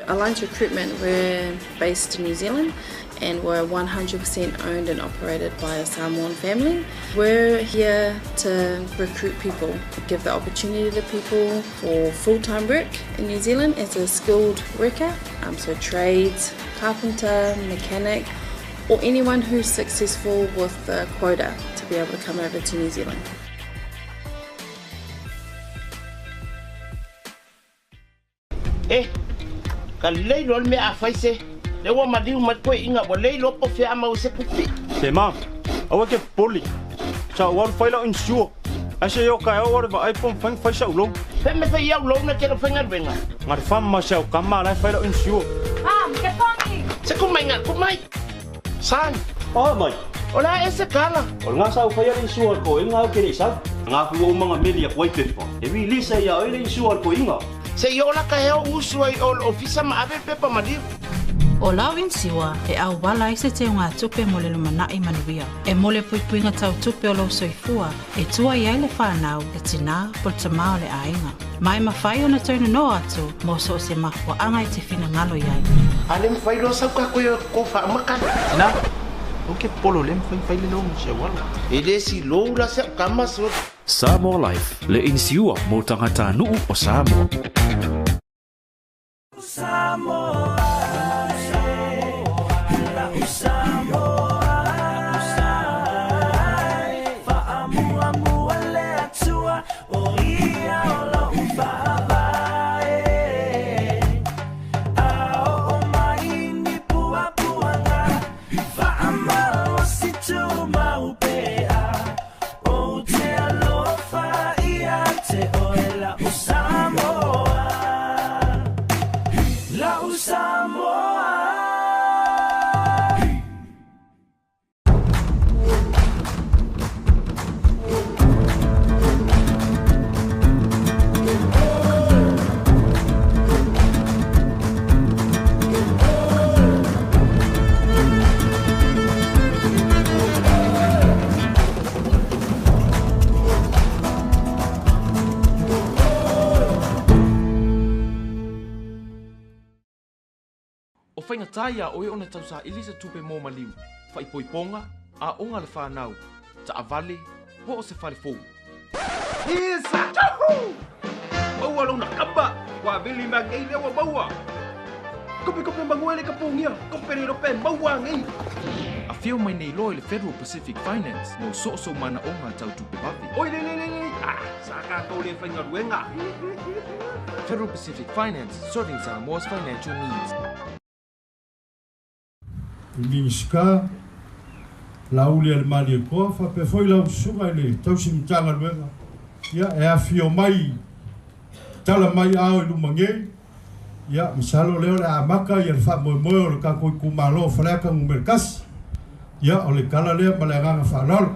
Alliance Recruitment, we're based in New Zealand and we're 100% owned and operated by a Samoan family. We're here to recruit people, give the opportunity to people for full-time work in New Zealand as a skilled worker, so trades, carpenter, mechanic, or anyone who's successful with the quota to be able to come over to New Zealand. E, ka lelei loa le mea a fai se, lea ua maliu mai le toeaina ua le iloa po o fea a maua ai se tupe. Se ma, aua e te popole, sa ou alu fai lau insure, ae se i oo taeao ou alu e vaai po o mafai ona fai sa'u loan. Fea mea fai au loan e te le o faigaluega? Na le fama ma si au tama la e fai lau insure. Mom, ke pongi! Se kumaiga, kumai! Son! Oh mai! O le a ea se tala? O lena sa ou faia le insure a le toeaina au ke le i sau. Nga fu ou manga meli aku ai pepa. E release ai ia oe le insure a le toeaina. Se i oo la ka hea o usu ai o le ofisa ma ave le pepa maliu. O lau inisiua e auala ai se teugatupe mo le lumanai manuia. E mo le puipuiga tau tupe o lou soifua e tua i ai le fanau, le tinā po le tamā o le aiga. Ma e mafai ona toe nonoa atu mo so o se mafuaaga e te finagalo i ai. A le mafai loa sau ka koe ko faamakala. Tina, aua ke popolo le mafai fai le loan mo si au ala. E le si lou la se au kama so. Samoa Life, le inisiua mo tagatanuu o Samoa. O faigata iā oe ona tausaili se tupe mo maliu, faaipoipoga, aoga a le fanau, taavale, po o se fale fou. Isa! Tchahu! Maua lona kama! Ua vili mea nei lea ua maua! Kope kope mangue le kapungia! Kope le rope maua nei! Afio mai nei loa i le Federal Pacific Finance mo soosoo manaoga tau tupe vave. Oi le le le le! Ah! Sa tatou le faigaluega! Federal Pacific Finance, serving Samoa's financial needs. I Minisita, Laaulialemalietoa faapea foi lau susuga i le tausi Matagaluega, ia, e afifio mai, tala mai ao i luma nei, ia, masalo lea o le a amata ia le faamoemoe o le tatou itumalo o Faleata Nu.1. Ia, o le tala lea ma le agaga faaaloalo.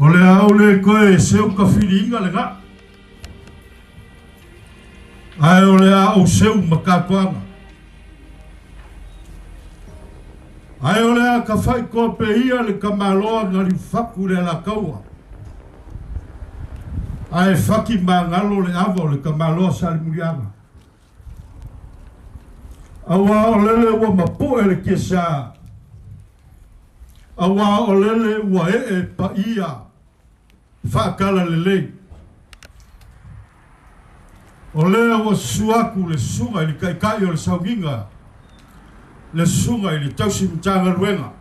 O le a ou le toe seu ka filiga lena, ae o le a ou seu ma tatuaga. Ae o le a ka faikoa pe ia le tamaloa na liufaku i le Alataua. Ae faki magalo le ava o le kamaloa Salemuliaga. Auā o lele ua mapu'e le kiasā. Auā o lele ua e'e paia faakala lelei. O lea ua susu aku le susuga i le Taitai o le Sauniga, le susuga i le Tausi Matagaluega.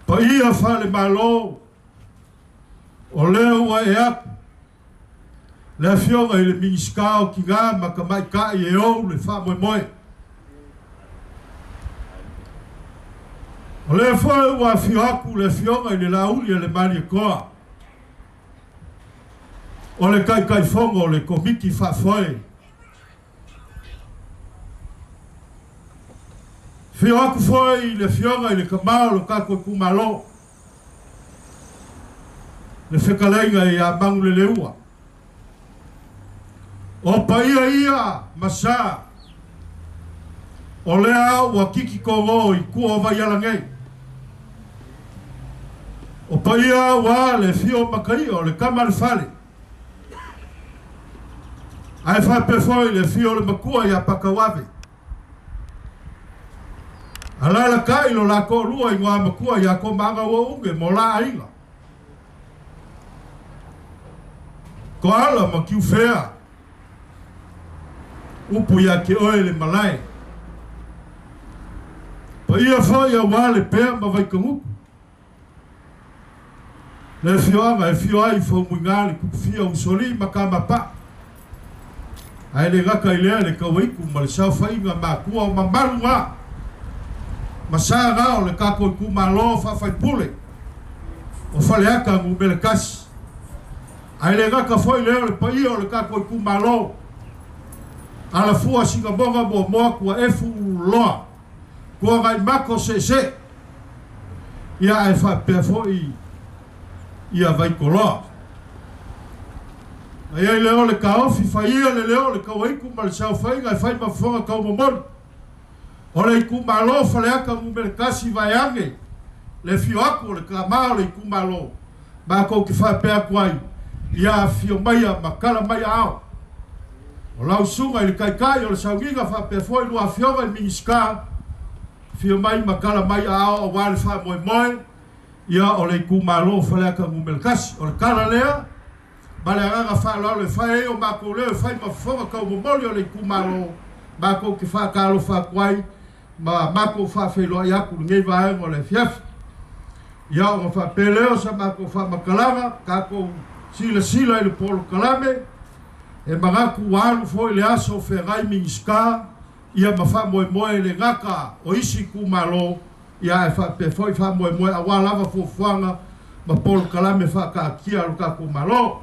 Paia faale-Malo, o lea ua e aku le Afioga i le Minisita o Tinā ma Tamaitai e ou le faamoemoe. O lea foi ua afio atu le Afioga i le Laauli a le Malietoa, o le Taitaifono o le Komiti Faafoe. Afio atu foi le Afioga i le Tama o lo tatou itumalo, le fetalaiga ia Manuleleua. O paia ia ma sa, o lea ua titi togō i tua o Vaiala nei. O paia ua le afio o Makaia o le tama a le fale. Ae faapea foi le afio o le matua ia Pakauave. Alalatai lo la toalua i matua ia Komaaga ua uge mo la aiga. Koala ma Kiufea. Upu ia te oe le malae. Paia foi auā le pea ma Vaikagutu. Le afioaga e afio ai Faumuiga le Tutufia Usoalii ma Kamapa. Ae le gata i lea le Tauaitu ma le saofaiga matua o mamalu na ma sa na o le tatou itumalo faafaipule o Faleata Nu.1. Ae le gata foi lea o le paia o le tatou itumalo Alafua Sinamoga Muamua Tuaefu Ululoa Tuagaimako Seesee ia ae faapea foi ia Vaitoloa. Na i ai lea o le taofi faia le leo o le Tauaitu ma le saofaiga e fai ma fofoga taumomoli o le itumalo Faleata Nu.1 vaeane le afio atu o le tama o le itumalo matou te faapea atu ai ia afio maia ma tala mai aao. O lau susuga i le Taitai o le Sauniga faapea foi lua afioga i Minisita afio mai ma tala mai aao auā le faamoemoe ia o le itumalo o Faleata Nu.1. O le tala lea ma le agaga faaaloalo e fai ai o matou leo e fai ma fofoga taumomoli o le itumalo matou te faatalofa atu ai ma matou faafeiloai atu i lenei vaega o le afiafi. Ia ona faapea lea o sa matou faamatalaga, tatou silasila i le polokalame, e manatu ua alu foi le aso o feagai Minisita ia ma faamoemoe le gata o isi itumalo ia ae faapea foi faamoemoe auā lava fuafuaga ma polokalame faataatia a lo tatou Malo.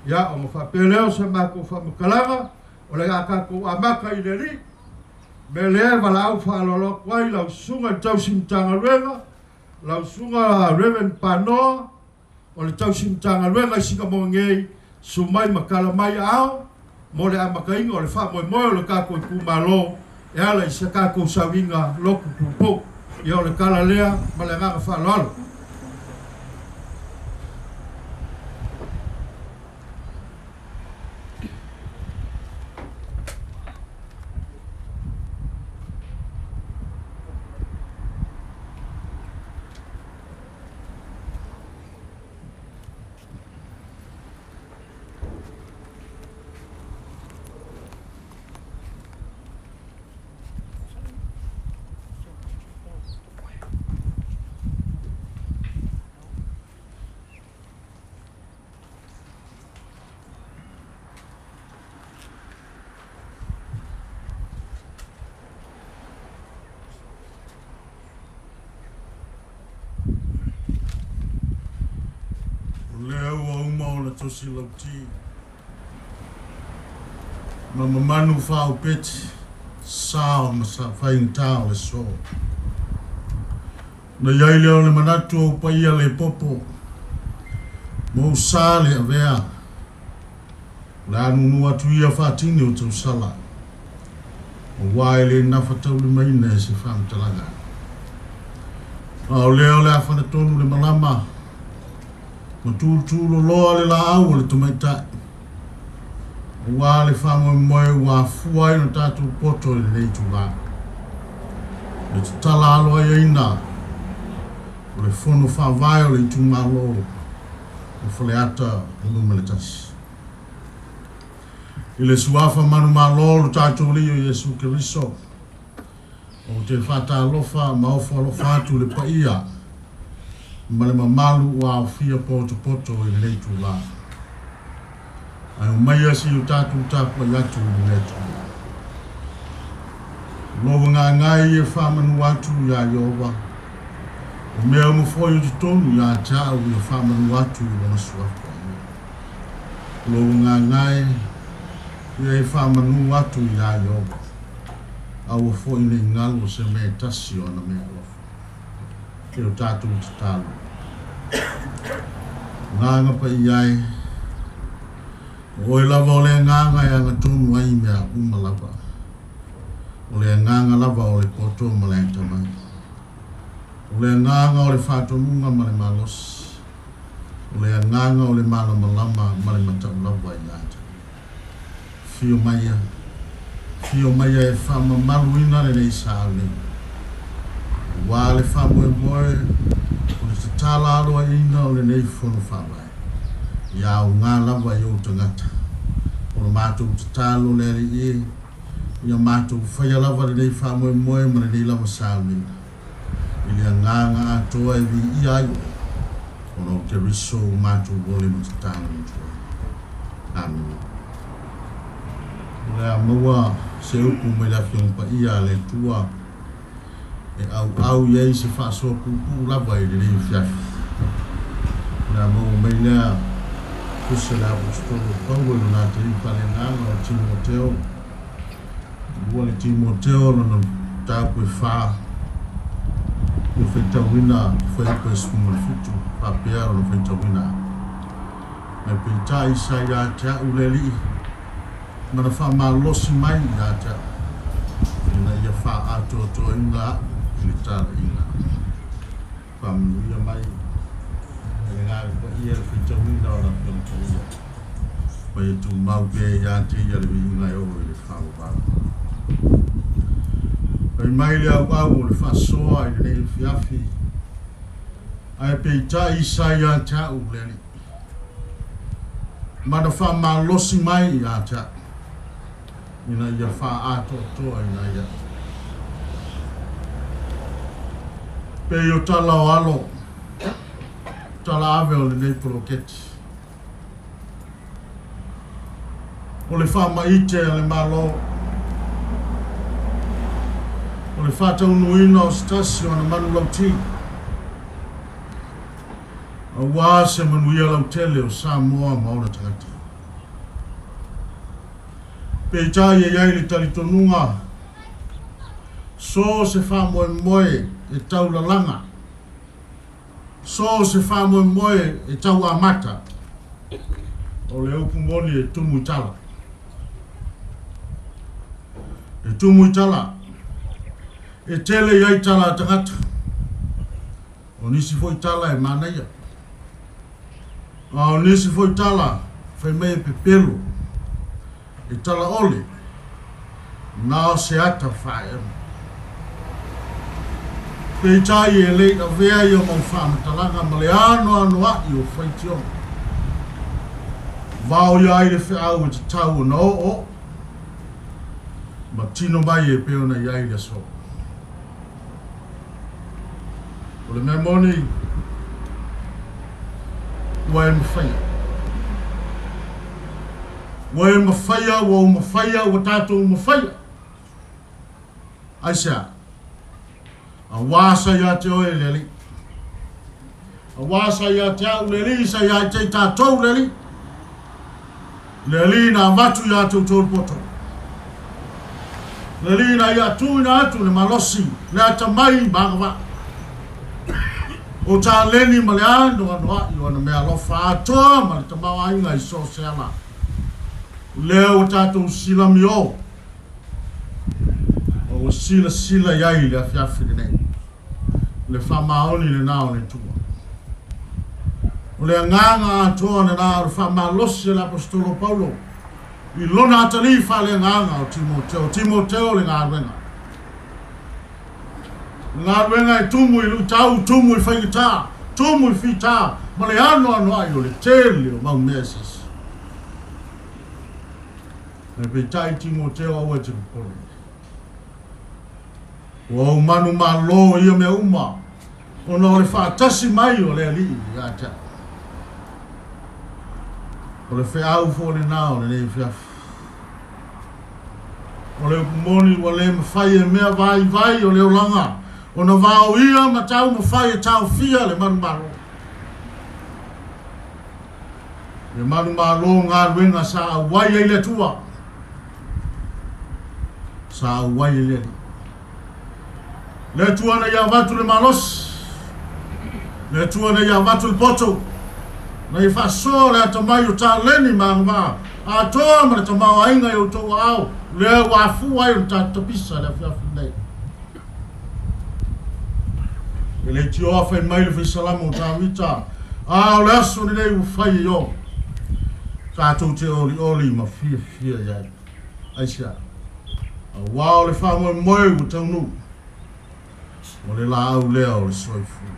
Ia ona faapea lea o sa matou faamatalaga, o le a tatou amata i le Alii. Mea lea e valaau faaaloalo atu ai lau susuga i le Tausi Matagaluega, lau susuga Reverend Panoa o le Tausi Matagaluega i Sinamoga nei, susu mai ma tala mai aao mo le amataina o le faamoemoe o le tatou itumalo e ala i se tatou sauniga lotu pupou. Ia o le tala lea ma le agaga faaaloalo. O lea ua uma ona tosi lauti ma mamanu faaupeti sa o ma faigata o le aso. Ona i ai lea o le manatu o ou paia le popo ma ou sa le avea, o le a nunu atu ia faatini o tausala, aua e le gafataulimaina e se faamatalaga. A o lea o le a fanatonu le malama Ma tulutuloloa le laau o le tamaitai auā le faamoemoe ua afua ai ona tatou poto i lenei itulā. Le tatala aloaiaina o le Fono Faavae o le Itumalo o Faleata Nu.1. I le Suafa manumalo o lo tatou Alii o Iesu Keriso, ou te faatalofa ma ofo alofa atu i le paia ma le mamalu ua aofia potopoto i lenei itulā. Ae omaia se i o tatou tapuai atu i le Atua. O lou agaga e ia faamanu atu iā Ieova, o mea uma foi o totonu iā te au ia faamanu atu i Lona Suafa Paia. O lou agaga e ia e faamanu atu iā Ieova, aua foi ne i galo se mea e tasi o ana mea alofa. E o tatou tatalo. Agaga Paia e, o oe lava o le agaga e agatonu ai i mea uma lava. O le agaga lava o le poto ma le atamai. O le agaga o le faatonuga ma le malosi. O le agaga o le malamalama ma le mataulava ia te. Afio maia, afio maia e faamamaluina lenei sa nei. Auā le faamoemoe o le tatala aloaiina o lenei Fono Faavae, ia aoga lava i ou tagata. O le matou tatalo le Alii e, ia matou faia lava lenei faamoemoe ma lenei lava sauniga, i le agaga atoa e viia ai oe, ona o Keriso ua matou ole ma tatalo atu ai. Amene. O le a maua se upu mai le Afioga Paia a le Atua e auau i ai se faasoa puupuu lava i lenei afiafi. O le a maua mai lea tusi a le Aposetolo o Paulo i lona atalii faaleagaga o Timoteo, lua le Timoteo lona mataupu e fa, le faitauina fuaiupu e 17, faapea lona faitauina. Ae peitai sa ia te au le Alii ma na faamalosi mai ia te au, ina ia faaatoatoaina au i le talaiga. Faamanuia mai e le Agaga Paia le faitauina o le Afioga Paia, ma ia tumau pea ia te ia le viiga e oo i le faavavau. Fai mai le auau o le faasoa i lenei afiafi, ae peitai sa ia te au le Alii ma na faamalosi mai ia te au, ina ia faaatoatoaina ai au. Pei o tala o alo, tala ave o lenei poloketi. O le faamaite a le Malo, o le faataunuuina o se tasi o ana manulauti, auā se manuia lautele o Samoa ma ona tagata. Peitai e i ai le talitonuga, so o se faamoemoe e taulalaga, so o se faamoemoe e tauamata, o le upu moni e tumu i tala. E tumu i tala, e tele i ai tala a tagata, o nisi foi tala e manaia, a o nisi foi tala fai mai e pepelo, e tala ole, na o se ata faaema. Peitai e le i avea ia mau faamatalaga ma le anoanoai o faitioga. Vao ia ai le feau e tatau ona oo ma tino mai e pei ona i ai le aso. O le mea moni, ua e mafaia. Ua e mafaia, ua ou mafaia, ua tatou mafaia. Aisea? Auā sa ia te oe le Alii. Auā sa ia te au le Alii, sa ia te i tatou le Alii. Le Alii na avatu ia te outou le poto. Le Alii na ia tuuina atu le malosi, le atamai ma agavaa. O taleni ma le anoanoai o ana mea alofa atoa ma le tamaoaiga i so o se ala. Lea ua tatou silami o, ma ua silasila i ai i le afiafi lenei, le faamaoni lenā o le Atua. O le agaga atoa lenā o le faamalosi a le Aposetolo Paulo i lona atalii faaleagaga o Timoteo. O Timoteo le galuega. O le galuega e tumu i luitau, tumu i faigata, tumu i fita, ma le anoanoai o le tele o mau mea eseese. Ae peitai Timoteo aua e te popole. Ua ou manumalo i ia mea uma, ona o le faatasi mai o le Alii ia te au. O le feau foi lenā o lenei afiafi. O le upu moni ua le mafai e mea vaivai o le olaga ona vaoia ma taumafai e taofia le manumalo. Le manumalo galuega sa auai ai le Atua, sa auai ai le Alii. Le Atua na ia avatu le malosi, le Atua na ia avatu le poto, na ia faasoa le atamai o taleni ma agavaa atoa ma le tamaoaiga i outou aao, lea ua afua ai ona tatou tapisa i le afiafi lenei. E leitioa fai mai le faisalama o Tavita, a o le aso lenei ua fai e Ioga, tatou te olioli ma fiafia i ai. Aisea? Auā o le faamoemoe ua taunuu, o le laau lea o le soifua.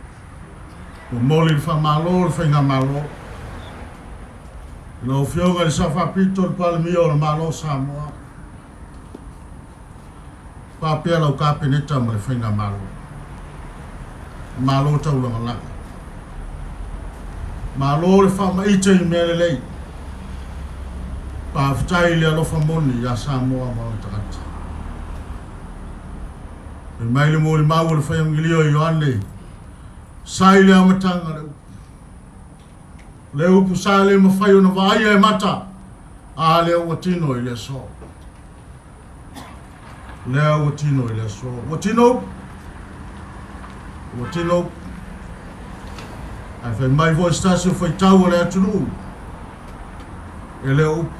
Ua momoli le faamalo o le Faigamalo i lau Afioga i le Sao Faapito, le Palemia o le Malo o Samoa, faapea lau Kapeneta ma le Faigamalo, Malo taulagalaga. Malo le faamaite i mea lelei. Faafetai i le alofa moni ia Samoa ma ona tagata. Fai mai le molimau o le Faiagilia o Ioane, sa i le amataga le upu. O le upu sa le mafai ona vaaia e mata, a lea ua tino i le aso. Lea ua tino i le aso. Ua tino upu. Ua tino upu. Ae fai mai foi se tasi o faitau o le atunuu, e le o upu,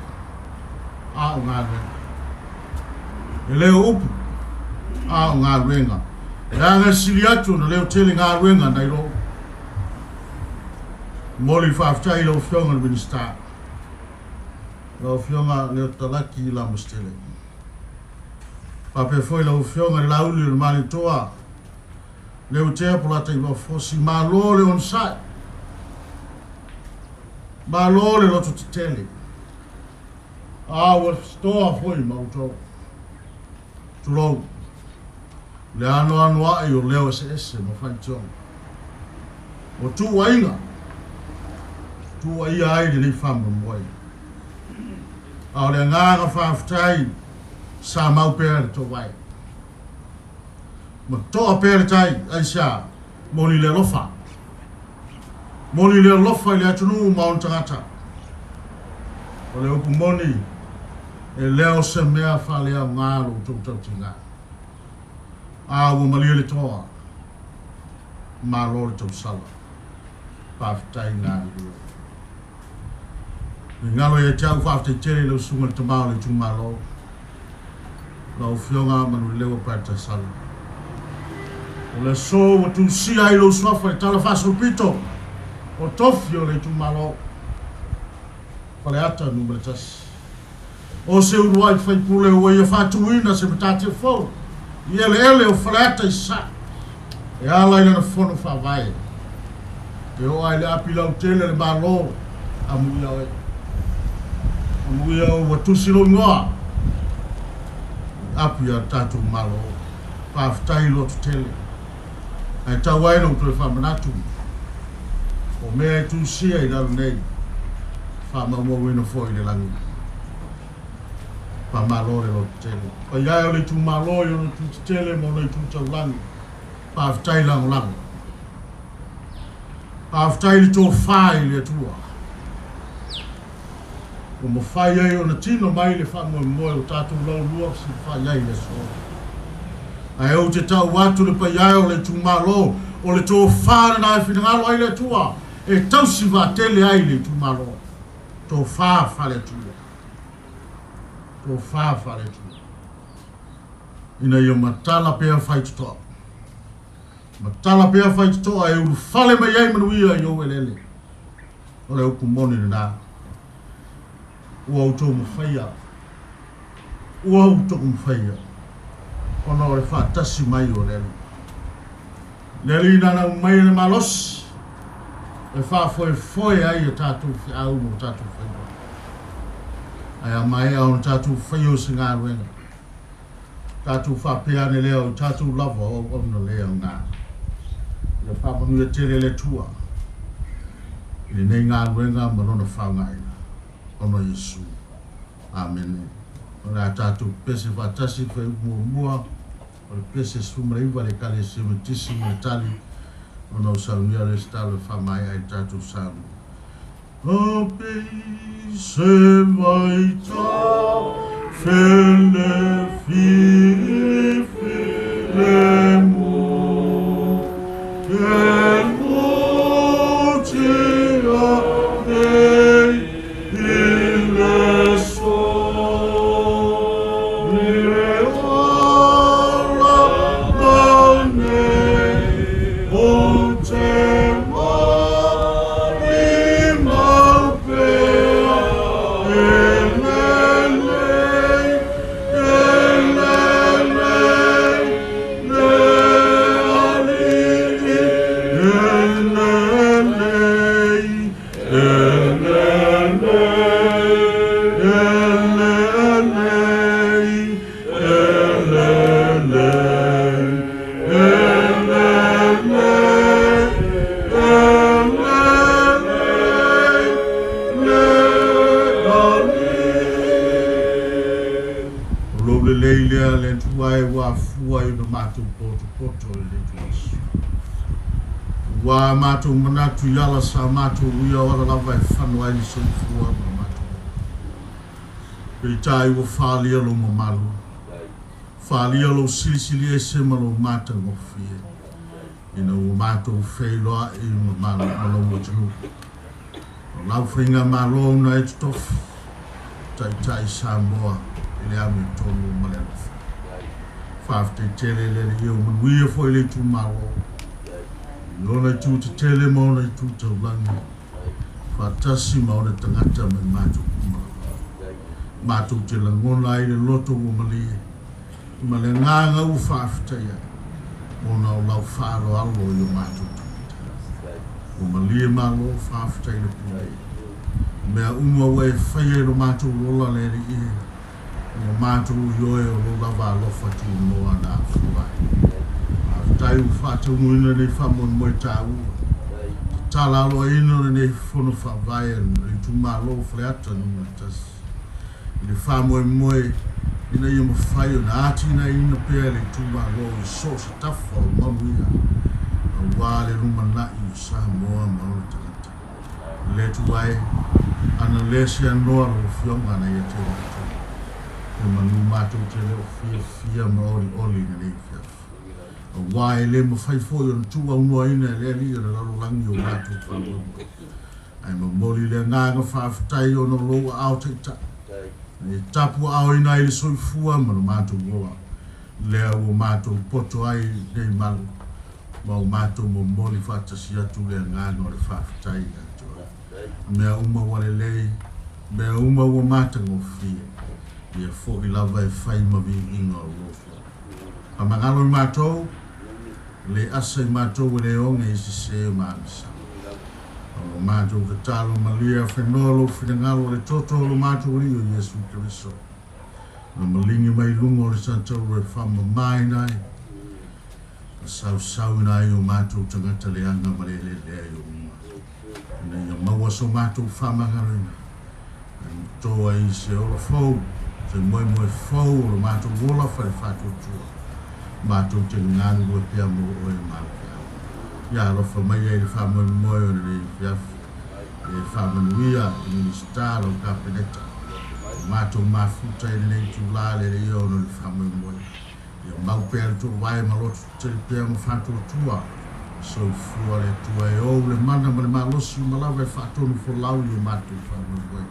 a o galuega. E le o upu, a o galuega. Leaga e sili atu ona leo tele galuega nai lo upu. Momoli le faafetai i lau Afioga i le Minisita, lau Afioga Leotalaki Lamositele. Faapea foi lau Afioga i le Lauli o le Malietoa, Leutea Polataivao Fosi, malo le onosai, malo le loto tetele, a ua toa foi ma outou. Tulou, le anoanoai o leo eseese ma faitioga. O tuuaiga, tuuaia ai lenei faamoemoe. A o le agaga faafetai, sa mau pea le toovae. Ma toa pea le tai, aisea, moni le alofa. Moni le alofa i le atunuu ma ona tagata. O le upu moni, e leo se mea faaleaoga lo outou tautiga. A ua malie le toa, malo le tausala. Faafetai galulue. Le galo ia te au faafetai tele i lau susuga i le tama o le itumalo, lau Afioga Manulilewa Paetasala. O le aso ua tusia ai lou suafa i le tala faasolopito o tofi o le itumalo Faleata Nu.1. O se uluai faipule ua ia faatuina se matatia fou i eleele o Faleata i Sasae e ala i lana fono faavae. E oo lava i le api lautele a le Malo, amuia oe. Amuia ua tusi lou igoa i api a le tatou Malo. Faafetai loto tele. Ae tau ai lou toe faamanatu, o mea e tusia i lalo nei, faamaumauina foi i le lagi. Faamalo le loto tele. Paia e o le itumalo i ona itu tetele ma ona itu taulagi, faafetai lagolago. Faafetai le tofa i le Atua ua mafai ai ona tino mai le faamoemoe o tatou laulua fesilafai ai i le aso. Ae ou te tau atu le paia o le itumalo, o le tofa lena e finagalo ai le Atua e tausi vaatele ai le itumalo. Tofa faale-Atua. Tofa faale-Atua. Ina ia matala pea faitotoa. Matala pea faitotoa e ulufale mai ai manuia i ou eleele. O le upu moni lenā. Ua outou mafaia, ua outou mafaia, ona o le faatasi mai o le Alii. Le Alii na lau mai le malosi, e faafoefoe ai a tatou feau ma o tatou faiva. Ae a maea ona tatou faia o se galuega, tatou faapea ane lea o i tatou lava o auauna le aoga. Ia faamanuia tele le Atua i lenei galuega ma lona faaaogaina, ona o Iesu. Amene. O le a tatou pese faatasi le fuaiupu muamua o le pese 19 a le Ekalesia Metotisi ma le tali ona o saunia le resitala e faamaea ai le tatou sauni. O pese vai ta fele fi fi le mu te mu te a nei i le so le ola mau nei o te mari mau pea e le lei e le lei le alii e le lei e le lei e le lei e le lei e le lei e le lei le alii. O lou lelei lea le Atua e ua afua i ona matou potopoto i le ituaso. Ua matou manatu i ala sa matou uia o ala lava e fano ai le soifua ma le matou ola. Peitai ua faaalia lou mamalu, faaalia lou silisili ese ma lou matagofie, ina ua matou feiloai ma ma lou atunuu. O lau faigamalo na e totofi, taitai Samoa i le amiotonu ma le alofa. Faafetai tele le Alii o manuia foi le itumalo i ona itu tetele ma ona itu taulagi, faatasi ma ona tagata mai matou uma lava. Matou te lagona ai le loto ua malie ma le agaga ua faafetai ai, ona o lau faaaloalo i o matou tagata. Ua malie malo, faafetai le Pule. Mea uma ua e faia i lo matou ola le Alii e, ua matou ioe o lou lava alofa tunoa na afua ai. Faafetai ua faataunuuina lenei faamoemoe taua. Tatala aloaina o lenei fono faavae a le itumalo o Faleata Nu.1 i le faamoemoe ina ia mafai ona atinaeina pea le itumalo i so o se tafa o manuia aua le lumanai o Samoa ma ona tagata. Le Atua e, ana le seanoa lau Afioga na ia te matou. He manu matou te le o fiafia ma olioli i lenei afiafi. Aua e le mafai foi ona tuuaunoaina e le Alii o le lalolagi o matou faamoemoe. Ae momoli le agaga faafetai ona o lou aao taitai. E tapuaaoina ai le soifua ma lo matou ola. Lea ua matou poto ai nei malu, ma o matou momoli faatasi atu le agaga o le faafetai ia te oe. Mea uma ua lelei, mea uma ua matagofie, ia foi lava e fai ma viiga o lou loto. Faamagalo i matou, le asa i matou e le oge i sese ma agasala. O lo matou tatalo malie afenoa lou finagalo o le toto o lo matou Alii o Iesu Keriso. Na maligi mai luga o le satauro e faamamaina ai, ma sausauina ai o matou tagata leaga ma le eleelea i ou lima. Ina ia maua so matou faamagaloina, ae mato ai i se ola fou, se moemoe fou o lo matou ola fale faatuatua, matou te galulue pea mo oe ma au feau. Ia alofa mai ai le faamoemoe o lenei afiafi, e faamanuia i Minisita lau Kapeneta, o matou mafuta i lenei itulā le alii ona o le faamoemoe. Ia mau pea le toovae ma loto tetele pea ma faatuatua, soifua le Atua e ou le mana ma le malosi uma lava e faatonu folau i o matou faamoemoe.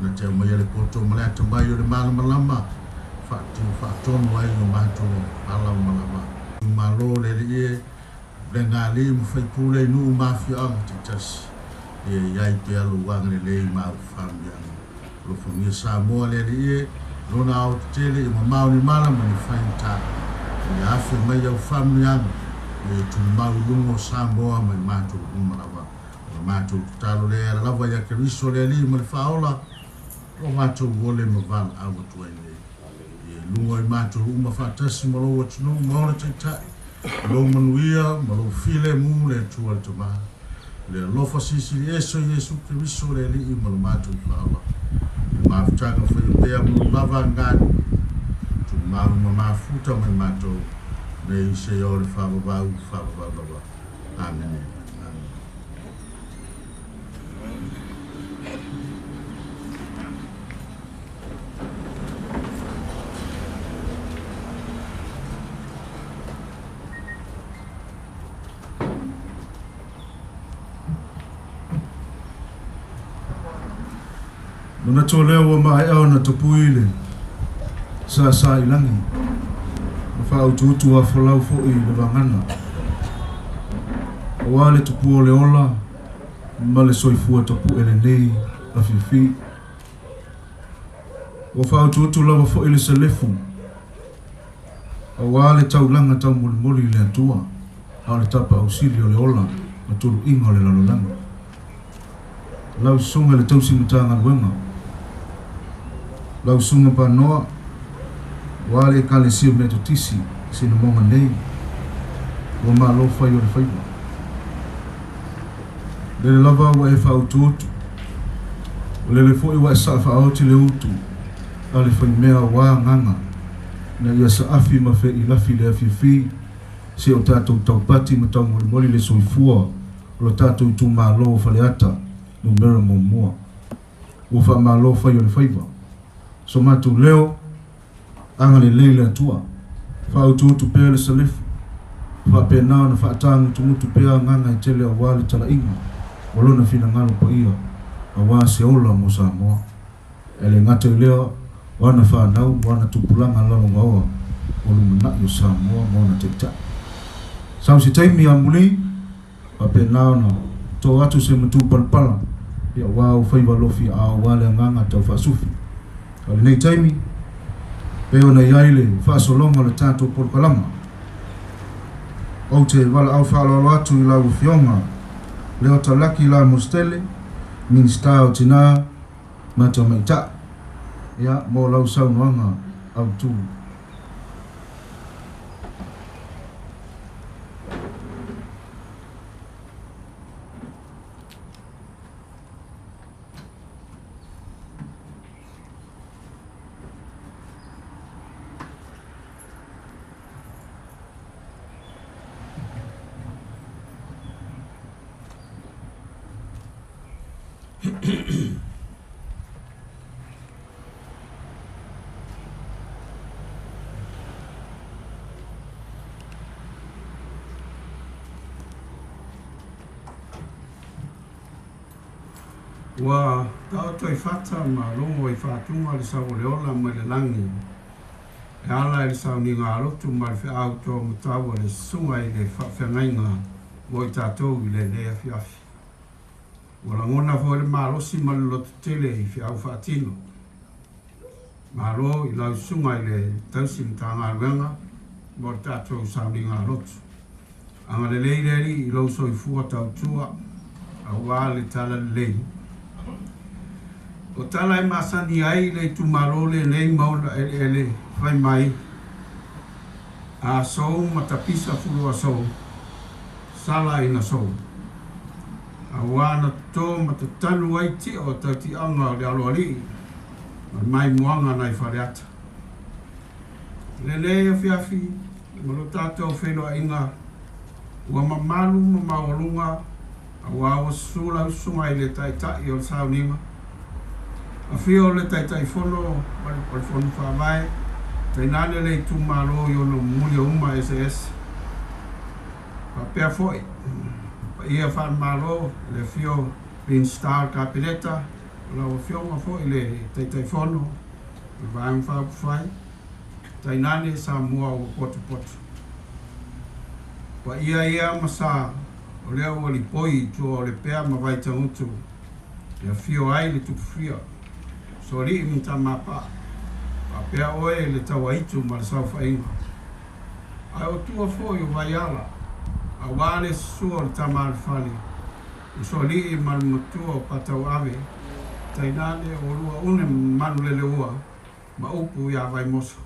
Na te aumaia le poto ma le atamai o le malamalama, faatiu faatonu ai o matou ala uma lava. Malo le Alii e, pulega a alii ma faipule i nuu ma afioaga taitasi. Ia i ai pea lou agalelei ma au faamanuiaga. Alofagia Samoa le Alii e, lona aoaotetele ia mamao ni mala ma ni faigata. Ia afe mai au faamanuiaga, ia e tumau i luga o Samoa ma i matou uma lava. O le matou tatalo lea e ala lava ia Keriso le Alii ma le Faaola, o lo matou ole ma valaau atu ai nei. Ia i luga o i matou uma faatasi ma lou atunuu ma ona taitai, lou manuia ma lou filemu le Atua le Tama, le alofa silisili ese o Iesu Keriso le Alii ma lo matou Faaola, i le mafutaga faia pea ma lou lava aganuu, tumau ma mafuta ma i matou nei seia o le faavavau, faavavau lava. Amene. Amene. Manatu o lea ua maea ona tapui le sāsā i lagi, ma faautuutu afolau foi i le vagana, aua le tupua o le ola ma le soifua tapu'e lenei afiafi. Ua faautuutu lava foi le selefu, aua le taulaga taumolimoli i le Atua, a o le tapaau sili o le ola ma tuluiga o le lalolagi. Lau Susuga i le Tausi Matagaluega, lau Susuga Panoa, aua le Ekalesia Metotisi i Sinamoga nei, ua malo fai o le faiva. Lele lava ua e faautuutu, o lele foi ua e saa faaoti le utu a le faimea aua agaga, ina ia saafi ma feeilafi le afiafi se o tatou taupati ma taumolimoli le soifua o lo tatou itumalo o Faleata Numera 1. Ua faamalo fai o le faiva. So matou leo, agalelei le Atua, faautuutu pea le salefu, faapena ona faatagutugutu pea agaga e tele aua le talaiga o lona finagalo paia aua se ola mo Samoa. E le gata i lea, o ana fanau ma ana tupulaga lalogaoa o lumanai o Samoa ma ona taitai. Sau se taimi amuli, faapena ona to atu se matupalapala aua ou faiva alofi aua le agaga taufaasufi. A o lenei taimi, pei ona i ai le faasologa o le tatou polokalama, ou te valaau faaaloalo atu i lau Afioga Leota Laki Lamositele, Minisita o Tinā ma Tamaitai, ia, mo lau saunoaga autu. Ua taoto i fata ma logo i faatuga le sau o le ola mai le lagi e ala i le sauniga alotu ma le feau toamatau a le susuga i le faafeagaiga mo i tatou i lenei afiafi. Ua lagona foi le malosi ma le lototele i feau faatino. Malo i lau susuga i le tausi Matagaluega mo le tatou sauniga alotu. Agalelei le Alii i lou soifua tautua aua le talalelei. O tala e masani ai le itumalo lenei ma ona eleele fai mai, a sou ma tapisa fuluasou, sala ina sou. Aua na toto ma tatanu ai tia o tautiaga o le aloalii ma le maimoaga nai Faleata. Lenei afiafi ma lo tatou feiloaiga ua mamalu ma maualuga aua ua susu lau susuga i le Taitai o le sauniga, afio o le Taitaifono o le Fono Faavae, tainane le itumalo i ona mulia uma eseese. Faapea foi paia faale-Malo, le afio Minisita o le Kapeneta, o lau afioga foi le Taitaifono o le Vaega Faaupufai, tainane Samoa ua potopoto. Paia ia ma sa O lea ua lipoi i tua o Lepea ma Vaitagutu e afio ai le Tupufia, Soalii ma Tamapaa, faapea oe le Tauaitu ma le Saofaiga. Ae o tua foi o Vaiala, auā le susua o le Tama a le Fale, o Soalii ma le Matua o Patauave, tainane o oulua une ma Manuleleua ma upu iā Vaimoso.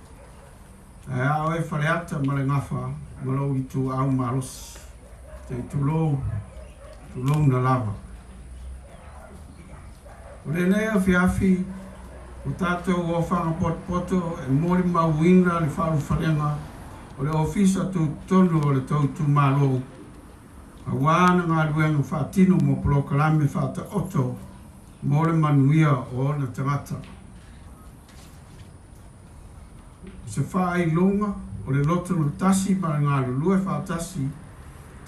Ae a oe Faleata ma le Gafa ma lou ituau malosi. Se i tulou, tulouna lava. O lenei afiafi, ua tatou ofaga potopoto e molimauina le faaulufalega o le Ofisa Tutotonu o le tou itumalo, auā ana galuega faatino mo polokalame faataoto mo le manuia o ona tagata. O se faailoga o le loto tasi ma le galulue faatasi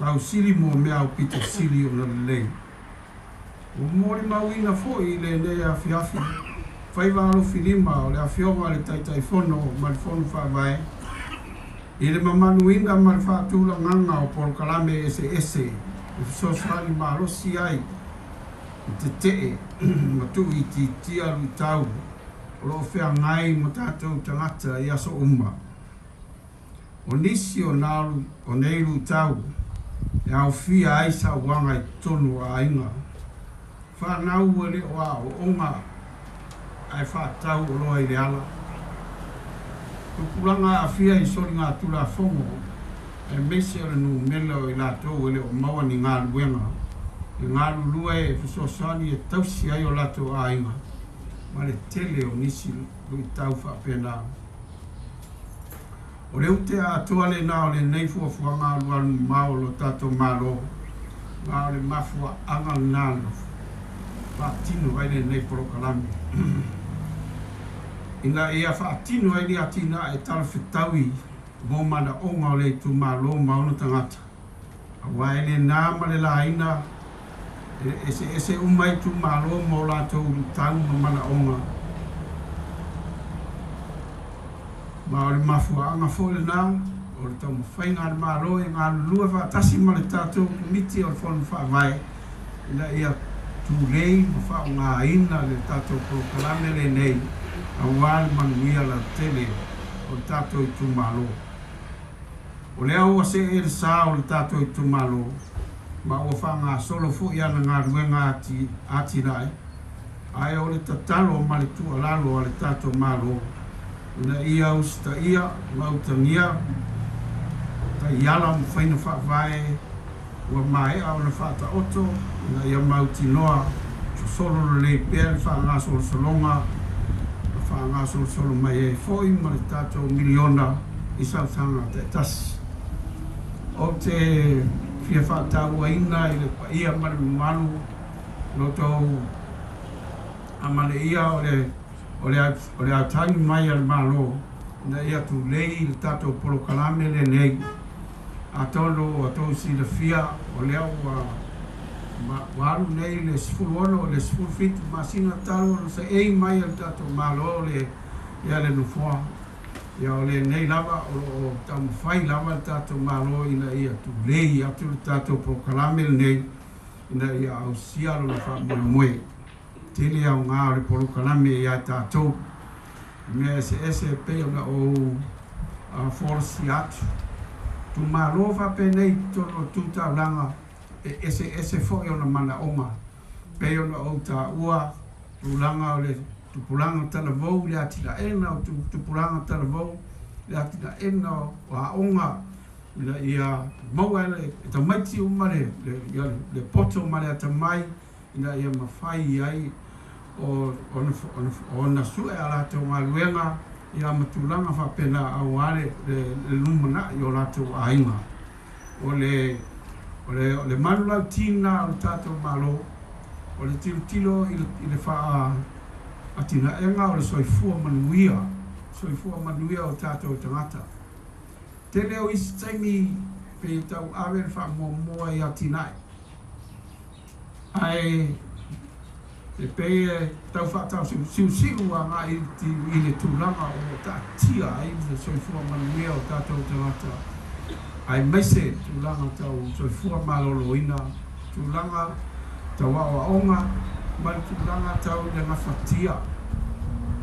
tausili mo mea aupito sili ona lelei. Ua molimauina foi i lenei afiafi faiva alofilima o le Afioga i le Taitaifono ma le Fono Faavae i le mamaluina ma le faatulagaga o polokalame eseese e fesoasoani malosi ai i tetee ma tuuitiitia luitau o lo o feagai ma tatou tagata i aso uma. O nisi o o nei luitau e aofia ai sauaga i totonu o aiga, fanau e le o aooga ae faatau oloa i le ala, tupulaga aafia i soligatulafono, aemaise o le numera o i latou e le o maua ni galuega e galulue e fesoasoani e tausi ai o latou aiga, ma le tele o nisi luitau faapena. O le ute atoa lenā o lenei fuafuaga alualumamao a lo tatou Malo, ma o le mafuaaga lenā na faatino ai lenei polokalame, ina ia faatino ai ni atinae talafetaui mo manaoga o le itumalo ma ona tagata, auā e le na ma le laina e eseese uma itumalo ma o latou luitau ma manaoga. Ma o le mafuaaga foi lenā o le taumafaiga a le Malo e galulue faatasi ma le tatou Komiti o le Fono Faavae ina ia tulei ma faaaogaina le tatou polokalame lenei auā le manuia lautele o le tatou itumalo. O lea ua see le sa o le tatou itumalo ma ua faagasolo foi ana galuega atinae, ae o le tatalo ma le tuualalo a le tatou Malo ina ia usitaia ma utagia taiala ma faiga faavae ua maea ona faataoto ina ia mautinoa sosolo lelei pea le faagasolosologa na faagasolosolo mai ai foi ma le tatou miliona i sausaga taitasi. Ou te fia faatauaina i le paia ma le mamalu lo tou amanaia o le autagi mai a le Malo ina ia tulei le tatou polokalame lenei. Atonu ua tou silafia o lea ua ua alu nei le 16 le 17 masina talu ona seei mai e le tatou Malo le ia le nofoa. Ia o lenei lava o lo o taumafai lava le tatou Malo ina ia tulei atu le tatou polokalame lenei ina ia ausia lona faamoemoe. Tele aoga o le polokalame ia tatou, mea eseese e pei ona ou folasia atu. Itumalo faapenei i totonu o le tu taulaga e eseese foi ona manaoga, pei ona ou taua tulaga o le tupulaga talavou i le atinaega o tupulaga talavou, le atinaega o aoga ina ia maua e tamaiti uma le poto ma le atamai ina ia mafai ai ona sue a latou galuega ia ma tulaga faapena auā le lumanai o latou aiga. O le manulauti lena o le tatou Malo, o le tilotilo i le faaatinaega o le soifua manuia, soifua manuia o tatou tagata. Tele o isi taimi pe tauave le faamuamua i atinae, ae e pei e tau faatausiusiu agai i le tulaga o lo o taatia ai le soifua manuia o tatou tagata. Aemaise tulaga tau soifua maloloina, tulaga tau aoaoga ma le tulaga tau i le gafatia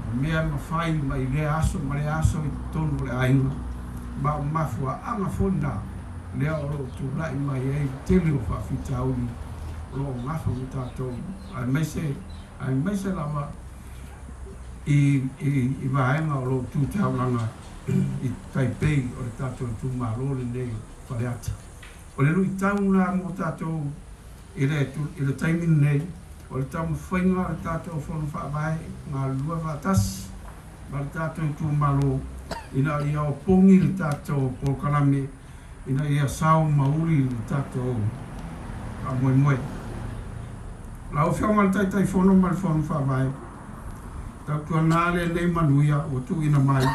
o mea e mafai mai lea aso ma lea aso i totonu o le aiga. Ma o mafuaaga foi lena lea o lo o tulai mai ai le tele o faafitauli o lo o gafa ma tatou, aemaise lava i vaega o lo o tu taulaga i tai pei o le tatou itumalo lenei o Faleata. O le luitau lena mo tatou i le taimi lenei, o le taumafaiga o le tatou Fono Faavae galulue faatasi ma le tatou itumalo ina ia opogi le tatou polokalame ina ia sao mauli le tatou faamoemoe. Lau Afioga i le Taitaifono ma le Fono Faavae, tautuana lenei manuia ua tuuina mai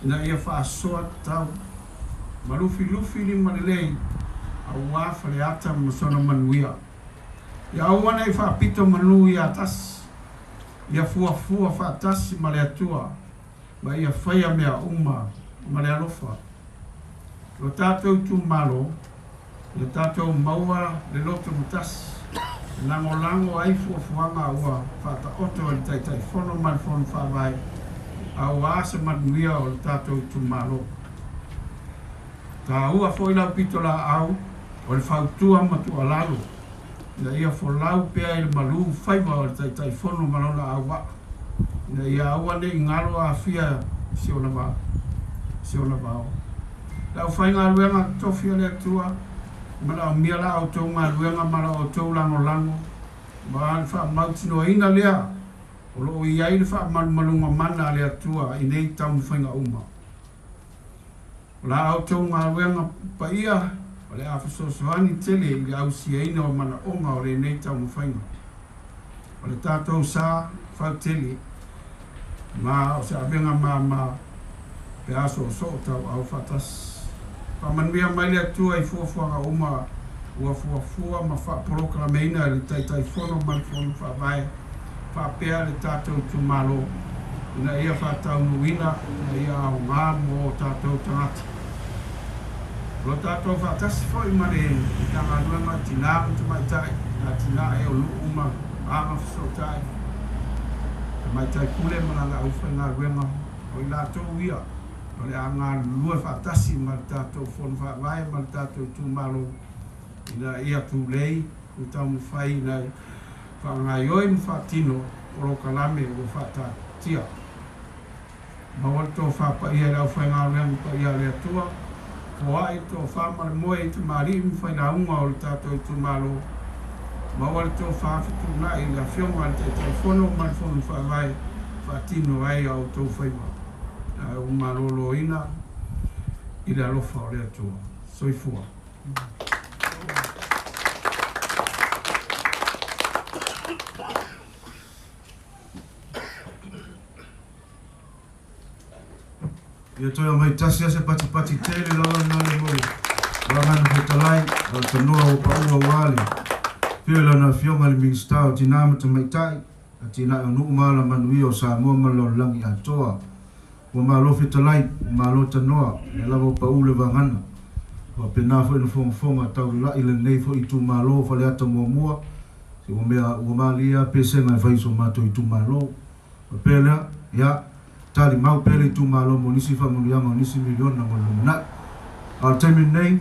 ina ia faasoa tatau ma lufilufi limalelei auā Faleata ma sona manuia. Ia aua nei faapito manu ia tasi, ia fuafua faatasi ma le Atua, ma ia faia mea uma ma le alofa. Lo tatou itumalo, ia tatou maua le loto matasi, e lagolago ai fuafuaga ua faataoto e le Taitaifono ma le Fono Faavae, auā se manuia o le tatou itumalo. Taua foi lau pitolaau o le fautua ma tuualalo, ina ia folau pea i le malū faiva o le Taitaifono ma lona auvaa, ina ia aua nei galo aafia i si ona vao. Le aufaigaluega totofi a le Atua, e manaomia la outou galuega ma la outou lagolago, ma le faamautinoaina lea o lo o i ai le faamalumaluga mana a le Atua i nei taumafaiga uma. O la outou galuega paia o le a fesoasoani tele i le ausiaina o manaoga o lenei taumafaiga. O le tatou sa fautele ma o se avega māmā pe a soosoo tauau faatasi. Faamanuia mai le Atua i fuafuaga uma ua fuafua ma faapolokalameina e le Taitaifono ma le Fono Faavae faapea le tatou itumalo ina ia faataunuuina ina ia aoga mo o tatou tagata. O lo tatou faatasi foi ma le Matagaluega o Tinā ma Tamaitai, atinae o nuu ma agafesootai, Tamaitai Pule ma lana aufaigaluega, o i latou ia o le a galulue faatasi ma le tatou Fono Faavae ma le tatou itumalo ina ia tulei ma taumafai ina ia faagaoioi ma faatino polokalame ua faataatitia. Maua le tofa paia i le aufaigaluega paia a le Atua, foai le tofa ma le moe i tamalii ma failauga o le tatou itumalo. Maua le tofa fetuunai i le Afioga i le Taitaifono ma le Fono Faavae faatino ai a outou faiva. Ae ua maloloina i le alofa o le Atua. Soifua. Ia toe aumai tasi lava se patipati tele lava lena le mo le Vagana Fetalai, o le tanoa ua pau aua le afio i lana Afioga i le Minisita o Tinā ma Tamaitai, Atinae o Nuu ma Alamanuia o Samoa ma le Lalolagi atoa. Ua malo fetalai, ua malo tanoa, lea lava ua pau le vagana. Ua faapena foi ona fogafoga taulelai lenei foi itumalo o Faleata muamua, se ua mea ua malie lava pesega e fai i so matou itumalo. Faapea lea, ia, tali mau pea le itumalo mo nisi faamanuiaga o nisi miliona mo le lumanai. A o le taimi lenei,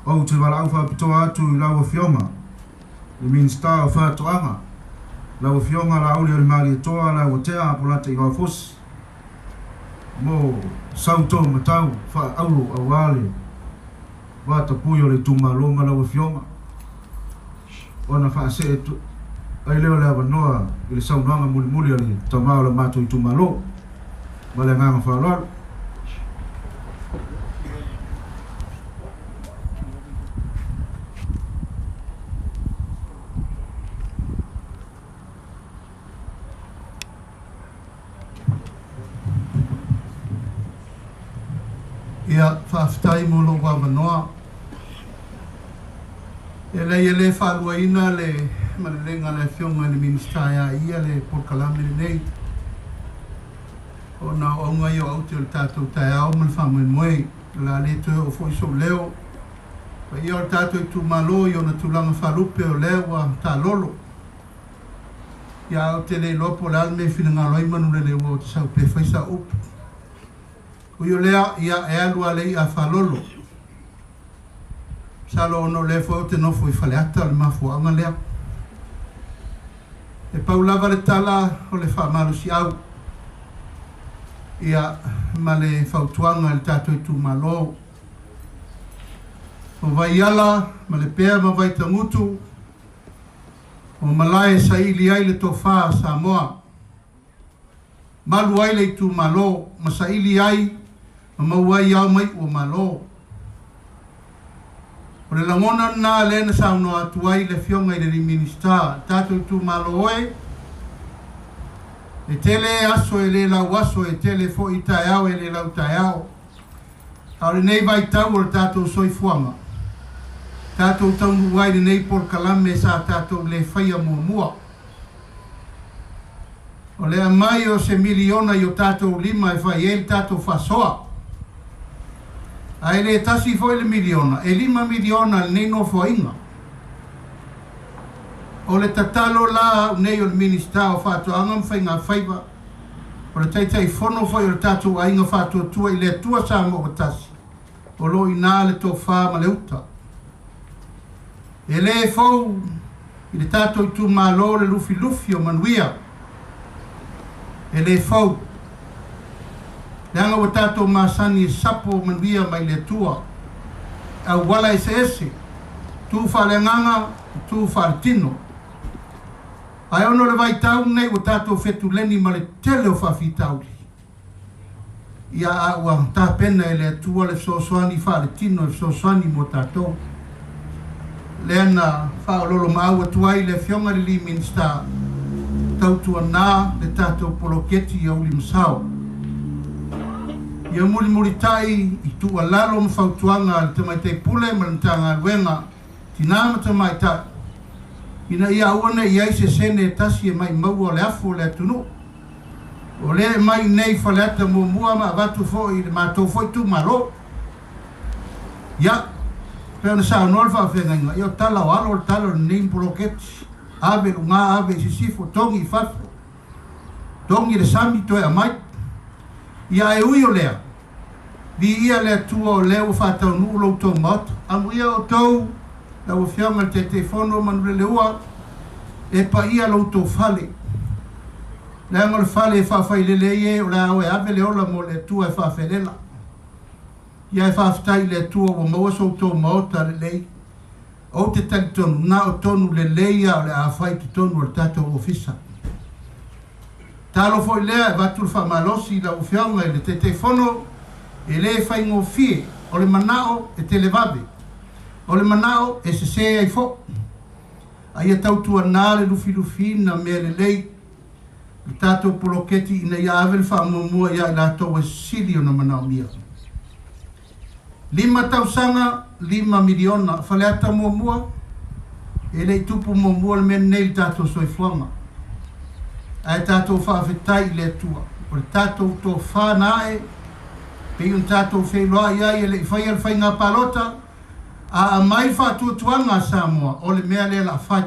ou te valaau faapitoa atu i lau Afioga i le Minisita o Faatoaga, lau Afioga Laaulialemalietoa Lauatea Apolata Ivaofosi, mo sau tou matau faaauro aua le vatapuia o le itumalo ma lau Afioga, ona faasee ai lea o le avanoa i le saunoaga mulimuli a le tama o le matou itumalo. Ma le agaga faaaloalo. Ia, faafetai mo lou avanoa. E leai e le faaluaina le malelega a le Afioga i le Minisita e a ia le polokalame lenei. Ona o auga ia o aute o le tatou taeao ma le faamoemoe, o le a le toe oo foi sou leo. Paia o le tatou itumalo i ona tulaga faalupe o lea ua taalolo. Ia ae ou te le iloa po o le a le mea e finagalo ai Manuleleua ou te sau pea e fai sau upu. Ui o lea, ia e alu lava le i'a a faalolo. Masalo ona o lea foi ou te nofo i Faleata o le mafuaaga lea. E pau lava le tala o le faamalosiau ia ma le fautuaga i le tatou itumalo. O Vaiala ma Lepea ma Vaitagutu, o malae e saili ai le tofa a Samoa. Malu ai le itumalo ma saili ai ma maua ai ao ma iu o Malo. O le lagona lena lea na saunoa atu ai le Afioga i le alii Minisita, le tatou itumalo e, e tele aso e le lau aso, e tele foi taeao e le lau taeao. A o lenei vaitau o le tatou soifuaga, tatou taunuu ai i lenei polokalame sa tatou le faia muamua. O le aumai o se miliona i o tatou lima e fai ai le tatou faasoa. Ae le tasi foi le miliona, e $5 miliona lenei nofoaiga. O le tatalo la au nei o le Minisita o Faatoaga ma Faigafaiva, o le Taitaifono foi o le tatou Aiga Faatuatua i le Atua Samoa ua Tasi, o lo o i ina le tofa ma le uta. E le fou i le tatou itumalo le lufilufi o manuia. E le fou. Leaga ua tatou masani e sapo manuia mai le Atua i auala eseese, tu faaleagaga, tu faaletino. Ae ona o le vaitau lenei ua tatou fetuleni ma le tele o faafitauli, ia a ua tapena e le Atua le fesoasoani faaletino e fesoasoani mo tatou. Lea na faaoloolomaau atu ai le Afioga i le alii Minisita, tautuana le tatou poloketi ia Ulimasao. Ia mulimulitai i tuualalo ma fautuaga a le Tamaitai Pule ma le Matagaluega Tinā ma Tamaitai, ina ia aua ne i i ai se sene e tasi e maimau'a o le afu o le atunuu. O lea e mai nei Faleata muamua ma avatu foi i le matou foi itumalo. Ia, pei ona saunoa le faafeagaiga, ia o tala o alo o le tala o lenei poloketi, ave i luga, ave i sisifo, togi i fafo, togi i le sami, toe aumai. Ia ae ui o lea, viia le Atua o lea ua faataunuu lo outou Maota. Amuia outou, lau Afioga i le Taitaifono Manuleleua, e paia lo outou fale. Leaga o le fale e faafailele ai e o le a o e ave le ola mo le Atua e faafelela. Ia e faafetai i le Atua ua maua so outou Maota lelei. Ou te talitonu, na o tonu lelei a o le a fai i totonu o le tatou ofisa. Talo foi lea e avatu le faamalosi i lau Afioga i le Taitaifono, e le faigofie, o le manao e televave, o le manao e sese ai foi. A ia tautuana le lufilufiina mea lelei le tatou poloketi ina ia ave le faamuamua ia i latou e sili ona manaomia. 5 tausaga, $5 miliona. Faleata muamua, e le i tupu muamua le mea lenei i le tatou soifuaga. Ae tatou faafetai i le Atua, o le tatou tofa na ae, pei ona tatou feiloai ai e le i faia le faiga palota, a aumai le faatuatuaga a Samoa, o le mea lea o le a fai,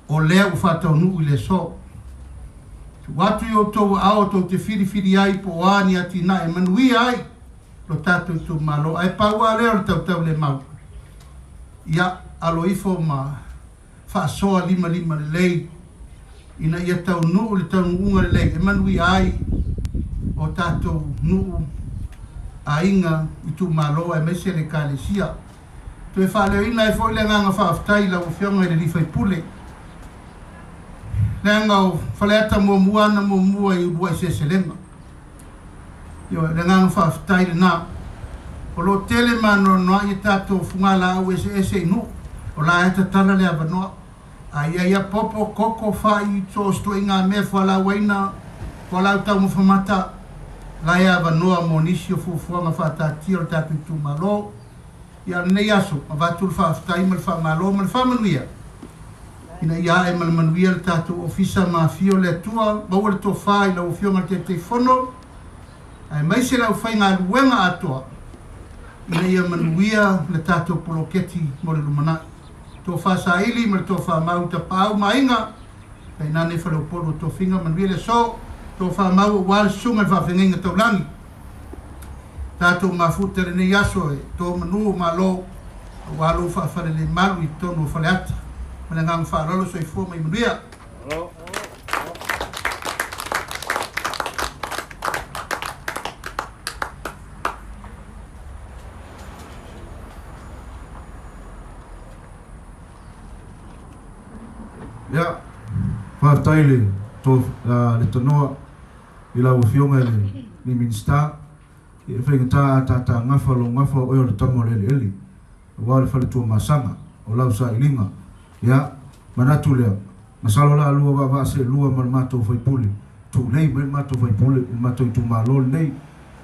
o lea ua faataunuu i le aso. Tuu atu i outou aao tou te filifili ai po o a ni atinae e manuia ai lo tatou itumalo, ae pau lava lea o le tautaulemau, ia alo ifo ma faasoa limalima lelei ina ia taunuu le taunuuga lelei e manuia ai o tatou nuu, aiga, itumalo aemaise le Ekalesia. Toe faaleoina ai foi le agaga faafetai i lau Afioga i le sui usufono, leaga o Faleata muamua ana muamua i uluai seleselega. Ioe, le agaga faafetai lena. O lo o tele ma anoanoai a tatou fugalaau eseese i nuu, o la e tatala le avanoa. A i ai a popo, koko, fai, so o se ituaiga mea fualaau aina, fualaau taumafa mata, la e avanoa mo nisi o fuafuaga faataatia o le tatou itumalo. Ia, o lenei aso, avatu le faafetai ma le faamalo ma le faamanuia ina ia ae ma le manuia le tatou ofisa ma afio le Atua, maua le tofa i lau Afioga i le Taitaifono. Aemaise le aufaigaluega atoa ina ia manuia le tatou poloketi mo le lumanai. Tofa Saili ma le tofa Mau, Tapaau ma Aiga, tainane Faleupolu o Tofiga, manuia le aso. Tofa Mau aua le susuga i le faafeagaiga taulagi. Tatou mafuta i lenei aso e to manu o Malo aua lou faafalelemalu i totonu o Faleata. Ma le agaga faaaloalo, soifua ma ia manuia. Ia, faafetai i le le tanoa i lau Afioga i le Minisita. E faigata a tata gafa lou gafa o oe o le tama o le eleele, aua o le fale Tuamasaga, o lau sailiga. Ia, manatu lea, masalo la lua vaavaa seelua ma le matou faipule, tulei mai le matou faipule i le matou itumalo lenei.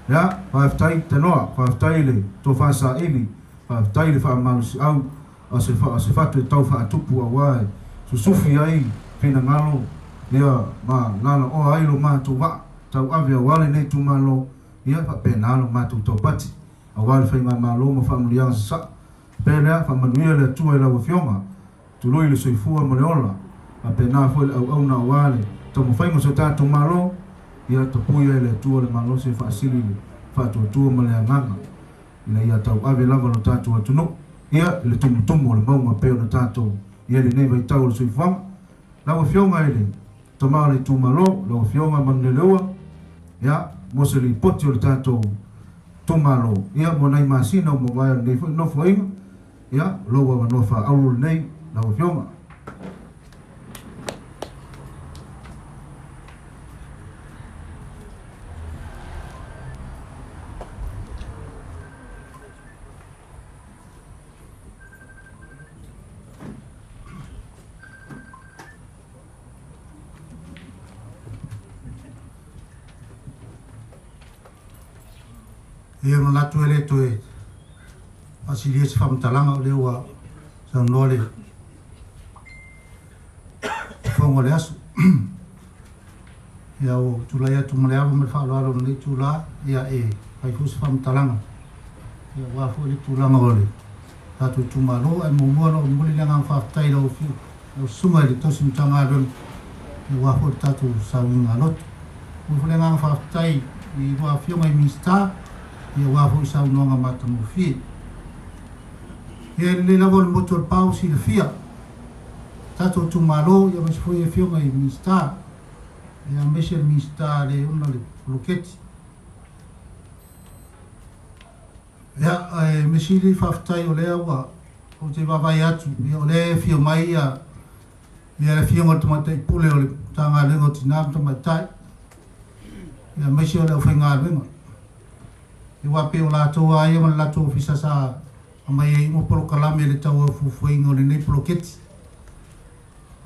Ia, faafetai tanoa, faafetai i le tofa saili, faafetai i le faamalosiau a se a se fatu e tau faatupu aua e susufi ai finagalo, ia, ma lalaoa ai lo matou vaa tauave aua lenei itumalo, ia faapena lo matou taupati aua le faigamalo ma faamanuiaga sasaa. Pea lea, faamanuia le Atua i lau Afioga, tului le soifua ma le ola, faapena foi le auauna aua le taumafaiga o so tatou Malo, ia tapuia e le Atua le malosi e faasili le faatuatua ma le agaga, ina ia tauave lava lo tatou atunuu, ia, i le tumutumu o le mauga pei ona tatou i ai lenei vaitau o le soifuaga. Lau Afioga i le Tama o le itumalo, lau Afioga Manuleleua, ia, mo se lipoti o le tatou itumalo, ia, mo nai masina ua mavae o lenei foi nofoaiga, ia, o lou avanoa faaauro lenei, lau Afioga. Ia manatu e le toe faasilia se faamatalaga o lea ua saunoa le fofoga o le aso. Ia ua tulai atu ma le ava ma le faaaloalo i lenei itula ia e fai foi se faamatalaga ia aua foi le tulaga o le tatou itumalo. Ae muamua ona ou momoli le agaga faafetai i lau susuga i le tausi Matagaluega aua foi le tatou sauiga loto. Momoli foi le agaga faafetai i lua afioga i Minisita aua foi saunoaga matagofie. Ia e lelei lava o le motu o le pao silafia tatou itumalo aemaise foi afioga i Minisita aemaise le Minisita le ona le poloketi. Ia, e mea sili faafetai o lea ua ou te vaavaai atu, ia o lea e afio mai ia le afioga i le Tamaitai Pule o le Matagaluega o Tina ma Tamaitai, ia aemaise o le aufaigaluega. Ia aua pei o latou lava ia ma le latou ofisa sa aumai ai uma polokalame i le tau fuafuaina o lenei poloketi.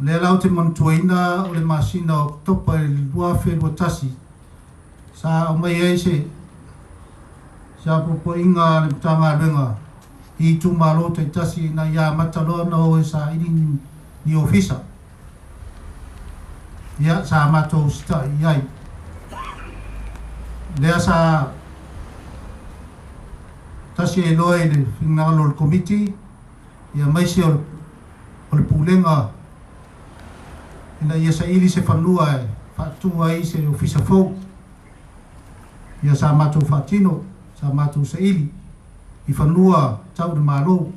O lea la ou te manatuaina o le masina o Oketopa i le 2021 sa aumai ai se apoapoaiga a le Matagaluega i itumalo taitasi ina ia amata loa ona o e saili ni ofisa. Ia, sa matou usitai i ai. Lea sa tasi ai loa i le finagalo o le Komiti, ia aemaise o le Pulega ina ia saili se fanua e faatu ai se ofisa fou. Ia sa matou faatino, sa matou saili i fanua tau le Malo.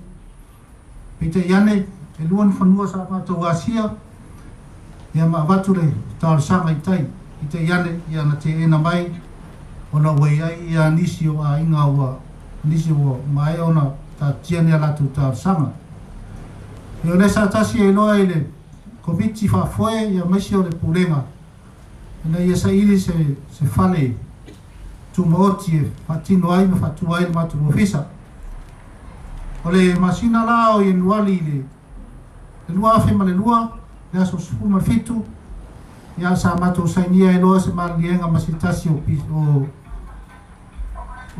Peitai ane, e lua ni fanua sa matou asia, ia ma avatu le talosaga i tai. Peitai ane, ia na teena mai, ona ua i ai ia nisi o aiga ua, nisi ua maea ona taatia ni a latou talosaga. Ia o lea sa tasi ai loa i le Komiti faafoe ia aemaise o le Pulega ina ia saili se fale tumaoti e faatino ai ma faatu ai le matou ofisa. O le masina la o Ianuari i le 2002, le aso 17, ia sa matou sainia ai loa se maliliega ma se tasi o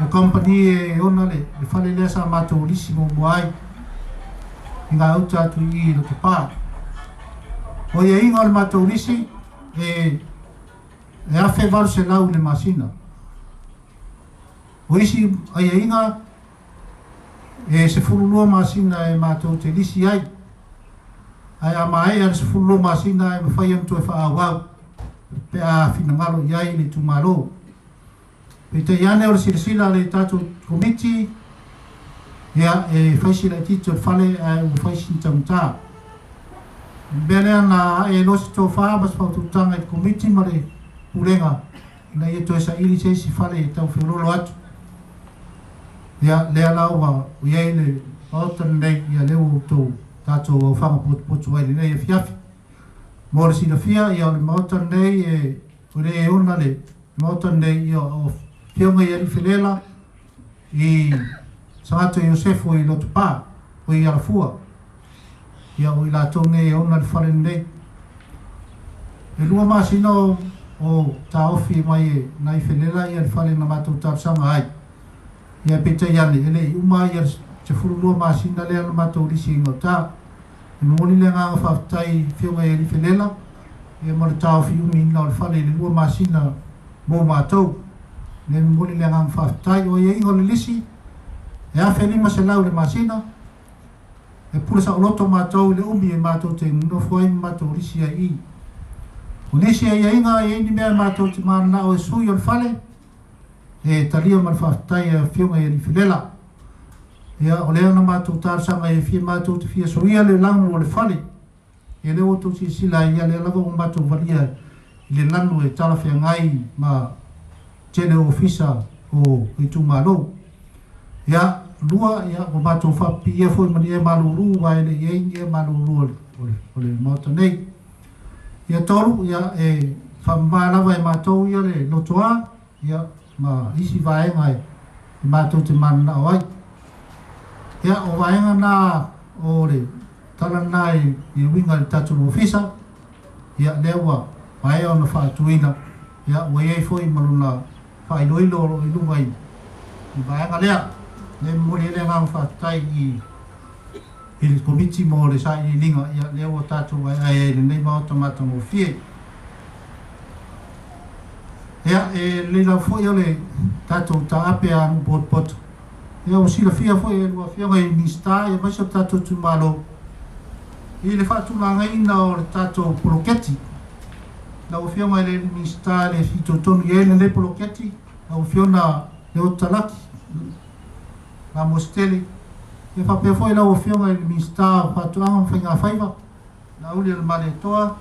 company e ona le fale lea sa matou lisi muamua ai i gauta atu i Lotopa. O iaiga o le matou lisi e 1,800 i le masina. O isi aiaiga e 12 masina e matou te lisi ai, ae a maea le 12 masina e mafai ona toe faaauau pe a finagalo i ai le itumalo. Peitai ane o le silasila a le tatou Komiti, ia e fai si laitiiti o le fale ae ua fai sina taugata. O le mea lea na ae ai loa se tofa ma se faautautaga i le Komiti ma le Pulega ina ia toe saili se isi fale e tau feoloolo atu. Ia lea la ua i ai le Maota lenei, ia lea ua outou tatou aofaga potopoto ai i lenei afiafi. Mo le silafia, ia o le Maota lenei e o le e ona le Maota lenei, ia o Afioga i Alii Felela i Sagato Iosefo i Lotopa, o i Alafua. Ia o i latou nei e ona le fale lenei. E 2 masina o taofi mai e nai Felela ia le fale na matou talosaga ai. Ia peitai ane, e le i uma ia le 12 masina lea na matou lisi i gauta. E momoli le agaga faafetai i Afioga i Alii Felela ia ma le taofi umiina o le fale i le 2 masina mo matou. Le momoli le agaga faafetai. O aiaiga o le lisi, e 1,500 le masina. E pule saoloto matou i le umi e matou te nonofo ai ma matou lisi ai i. O nisi aiaiga e i ai ni mea matou te mananao e sui o le fale, e talia ma le faafetai a Afioga i Alii Felela. Ia, o lea na matou talosaga e fia matou te fia soia le lanu o le fale. Ia lea ua outou silasila ai, ia lea lava ua matou valia i le lanu e talafeagai ma tele o ofisa o itumalo. Ia, lua, ia, ua matou faapipiia foi ma ni ea malulu, aua e le i ai ni ea malulu o le Maota nei. Ia, tolu, ia, e faamama lava e matou ia le lotoa, ia, ma isi vaega e matou te mananao ai. Ia, o vaega na o le tala lena i uiga i le tatou ofisa, ia, lea ua maea ona faatuina, ia, ua i ai foi ma lona faailoilo o lo o i luga i vaega lea. Le momoli ai le agaga faafetai i le Komiti mo le sailiiliga, ia, lea ua tatou aeae ai i lenei Maota matagofie. Ia, e lelei lava foi o le tatou taape a nuu potopoto. Ia, ua silafia foi e lua afioga i Minisita, ia aemaise o le tatou itumalo i le faatulagaina o le tatou poloketi. Lau afioga i le Minisita e le fitoitonu i ai lenei poloketi, lau afioga Leota Talaki Lamositele, ia faapea foi lau afioga i le Minisita o Faatoaga ma Faigafaiva, Laauli o le Malietoa,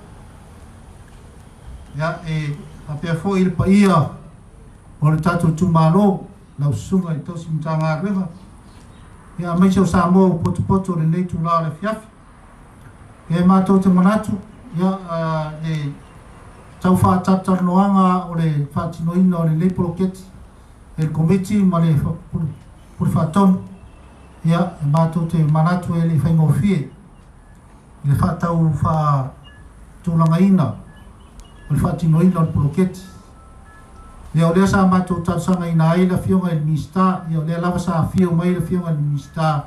ia, e faapea foi le paia o le tatou itumalo, lau susuga i tausi Matagaluega, ia aemaise o Samoa ua potopoto i lenei itula o le afiafi. Ia e matou te manatu, ia, e tau faatalatalanoaga o le faatinoina o lenei poloketi e le Komiti ma le Pule Faatonu, ia, e matou te manatu e le i faigofie i le faatau faatulagaina o le faatinoina o le poloketi. Ia, o lea sa matou talosagaina ai le afioga i le Minisita, ia o lea lava sa afio mai le afioga i le Minisita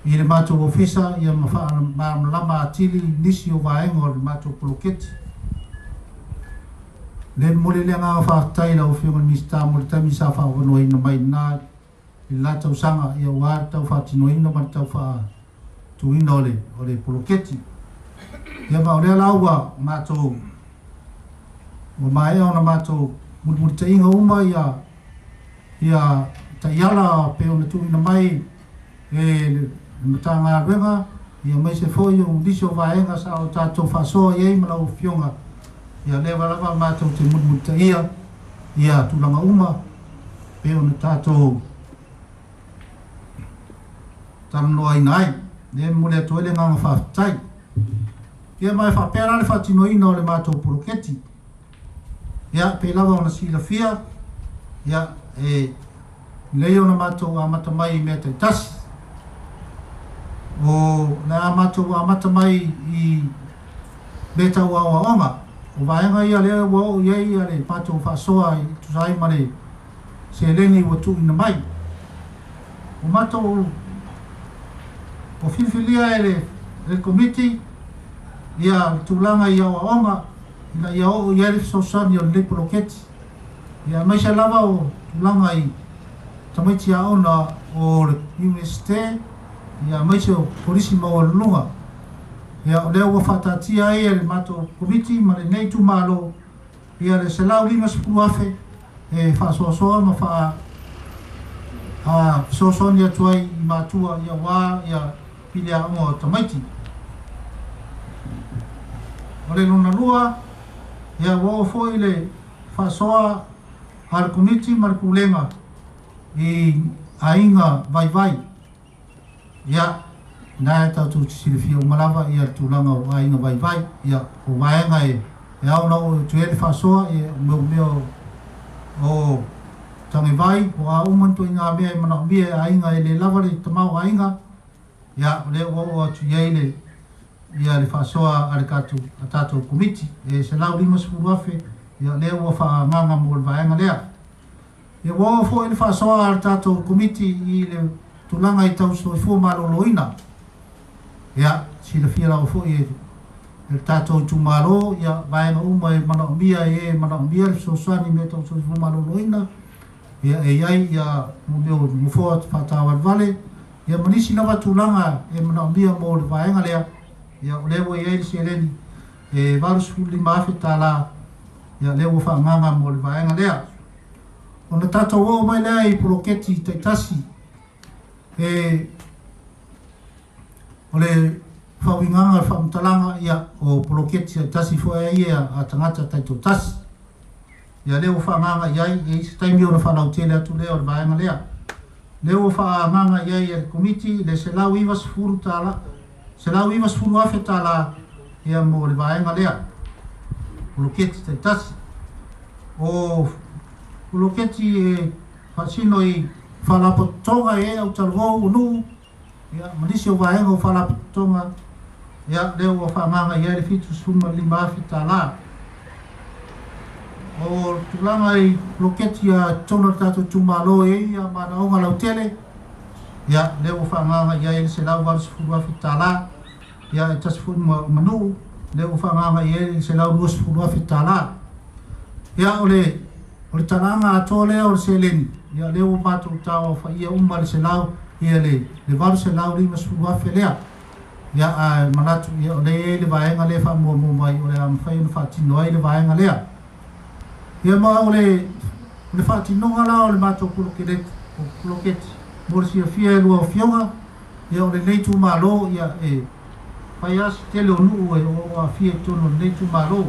i le matou ofisa, ia ma faamalamalama atili nisi o vaega o le matou poloketi. Le momoli le agaga faafetai i lau afioga i le Minisita mo le taimi sa faaavanoaina mai lena i le la tausaga, ia aua le tau faatinoina ma le tau faatuina o le poloketi. Ia ma o lea la ua matou ua maea ona matou mulimulitaiga uma ia taiala pe ona tuuina mai e le Matagaluega, ia aemaise foi o nisi o vaega sa o tatou faasoa i ai ma lau afioga. Ia lea lava matou te mulimulitaia ia tulaga uma pe ona tatou talanoaina ai. Lea e momoli atu ai le agaga faafetai. Ia ma e faapea la le faatinoina o le matou poloketi. Ia, pei lava ona silafia, ia, e lelei ona matou amata mai i mea taitasi. O le a matou amata mai i mea tau aoaoga. O vaega ia lea ua oo i ai le matou faasoa i tusa ai ma le seleni ua tuuina mai. O matou o filifilia e le Komiti ia le tulaga i aoaoga ina ia oo i ai le fesoasoani o lenei poloketi. Ia aemaise lava o tulaga i tamaiti aoga o le Iunivesite ia aemaise o Kolisi Maualuluga. Ia o lea ua faataatia ai e le matou Komiti ma lenei itumalo ia le $150,000 e faasoasoa ma faa a fesoasoani atu ai i matua ia aua ia pili aoga o tamaiti. O le lona lua, ia ua oo foi le faasoa a le Komiti ma le Pulega i aiga vaivai. Ia, na e tatou te silafia uma lava ia le tulaga o aiga vaivai. Ia, o vaega e ao ona oo atu i ai le faasoa, ia o mea o tagevai, o a uma ni ituaiga mea e manaomia e aiga e le lava le tamaoaiga. Ia, o lea ua oo atu i ai le ia le faasoa a le tatou a tatou Komiti e $150,000, ia lea ua faaagaaga mo le vaega lea. Ia ua oo foi le faasoa a le tatou Komiti i le tulaga i tau soifua maloloina. Ia, silafia lava foi e le tatou itumalo ia vaega uma e manaomia e e manaomia le fesoasoani i mea tau soifua maloloina. Ia e i ai ia mea o nofoa faatavalevale, ia ma nisi lava tulaga e manaomia mo le vaega lea. Ia o lea ua i ai le seleni e $85,000, ia lea ua faaagaaga mo le vaega lea. Ona tatou oo mai lea i poloketi taitasi e o le faauigaga o le faamatalaga, ia o poloketi taitasi foi ia a tagata taitoatasi. Ia lea ua faaagaaga i ai, e i ai se taimi ona faalautele atu lea o le vaega lea. Lea ua faaagaaga i ai e le Komiti le $190, $190,000 ia mo le vaega lea, poloketi taitasi. O poloketi e faasino i faalapotopotoga e autalavou o nuu, ia ma nisi o vaega o faalapotopotoga, ia lea ua faaagaaga i ai le $75,000. O tulaga i poloketi a totonu o le tatou itumalo e i ai ia manaoga lautele, ia lea ua faaagaaga i ai le $180,000. Ia e tasi foi ma nuu, lea ua faaagaaga i ai le $120,000. Ia o le talaaga atoa lea o le seleni, ia lea ua matou tauaofaia uma le selau ia le $850,000 lea. Ia ae manatu ia o lea e i ai le vaega lea e faamuamua mai o le a mafai ona faatino ai le vaega lea. Ia ma o le faatinoga la o le matou poloketi mo le silafia e lua afioga, ia o lenei itumalo ia e fai lava se tele o nuu e o aafia i totonu o lenei itumalo.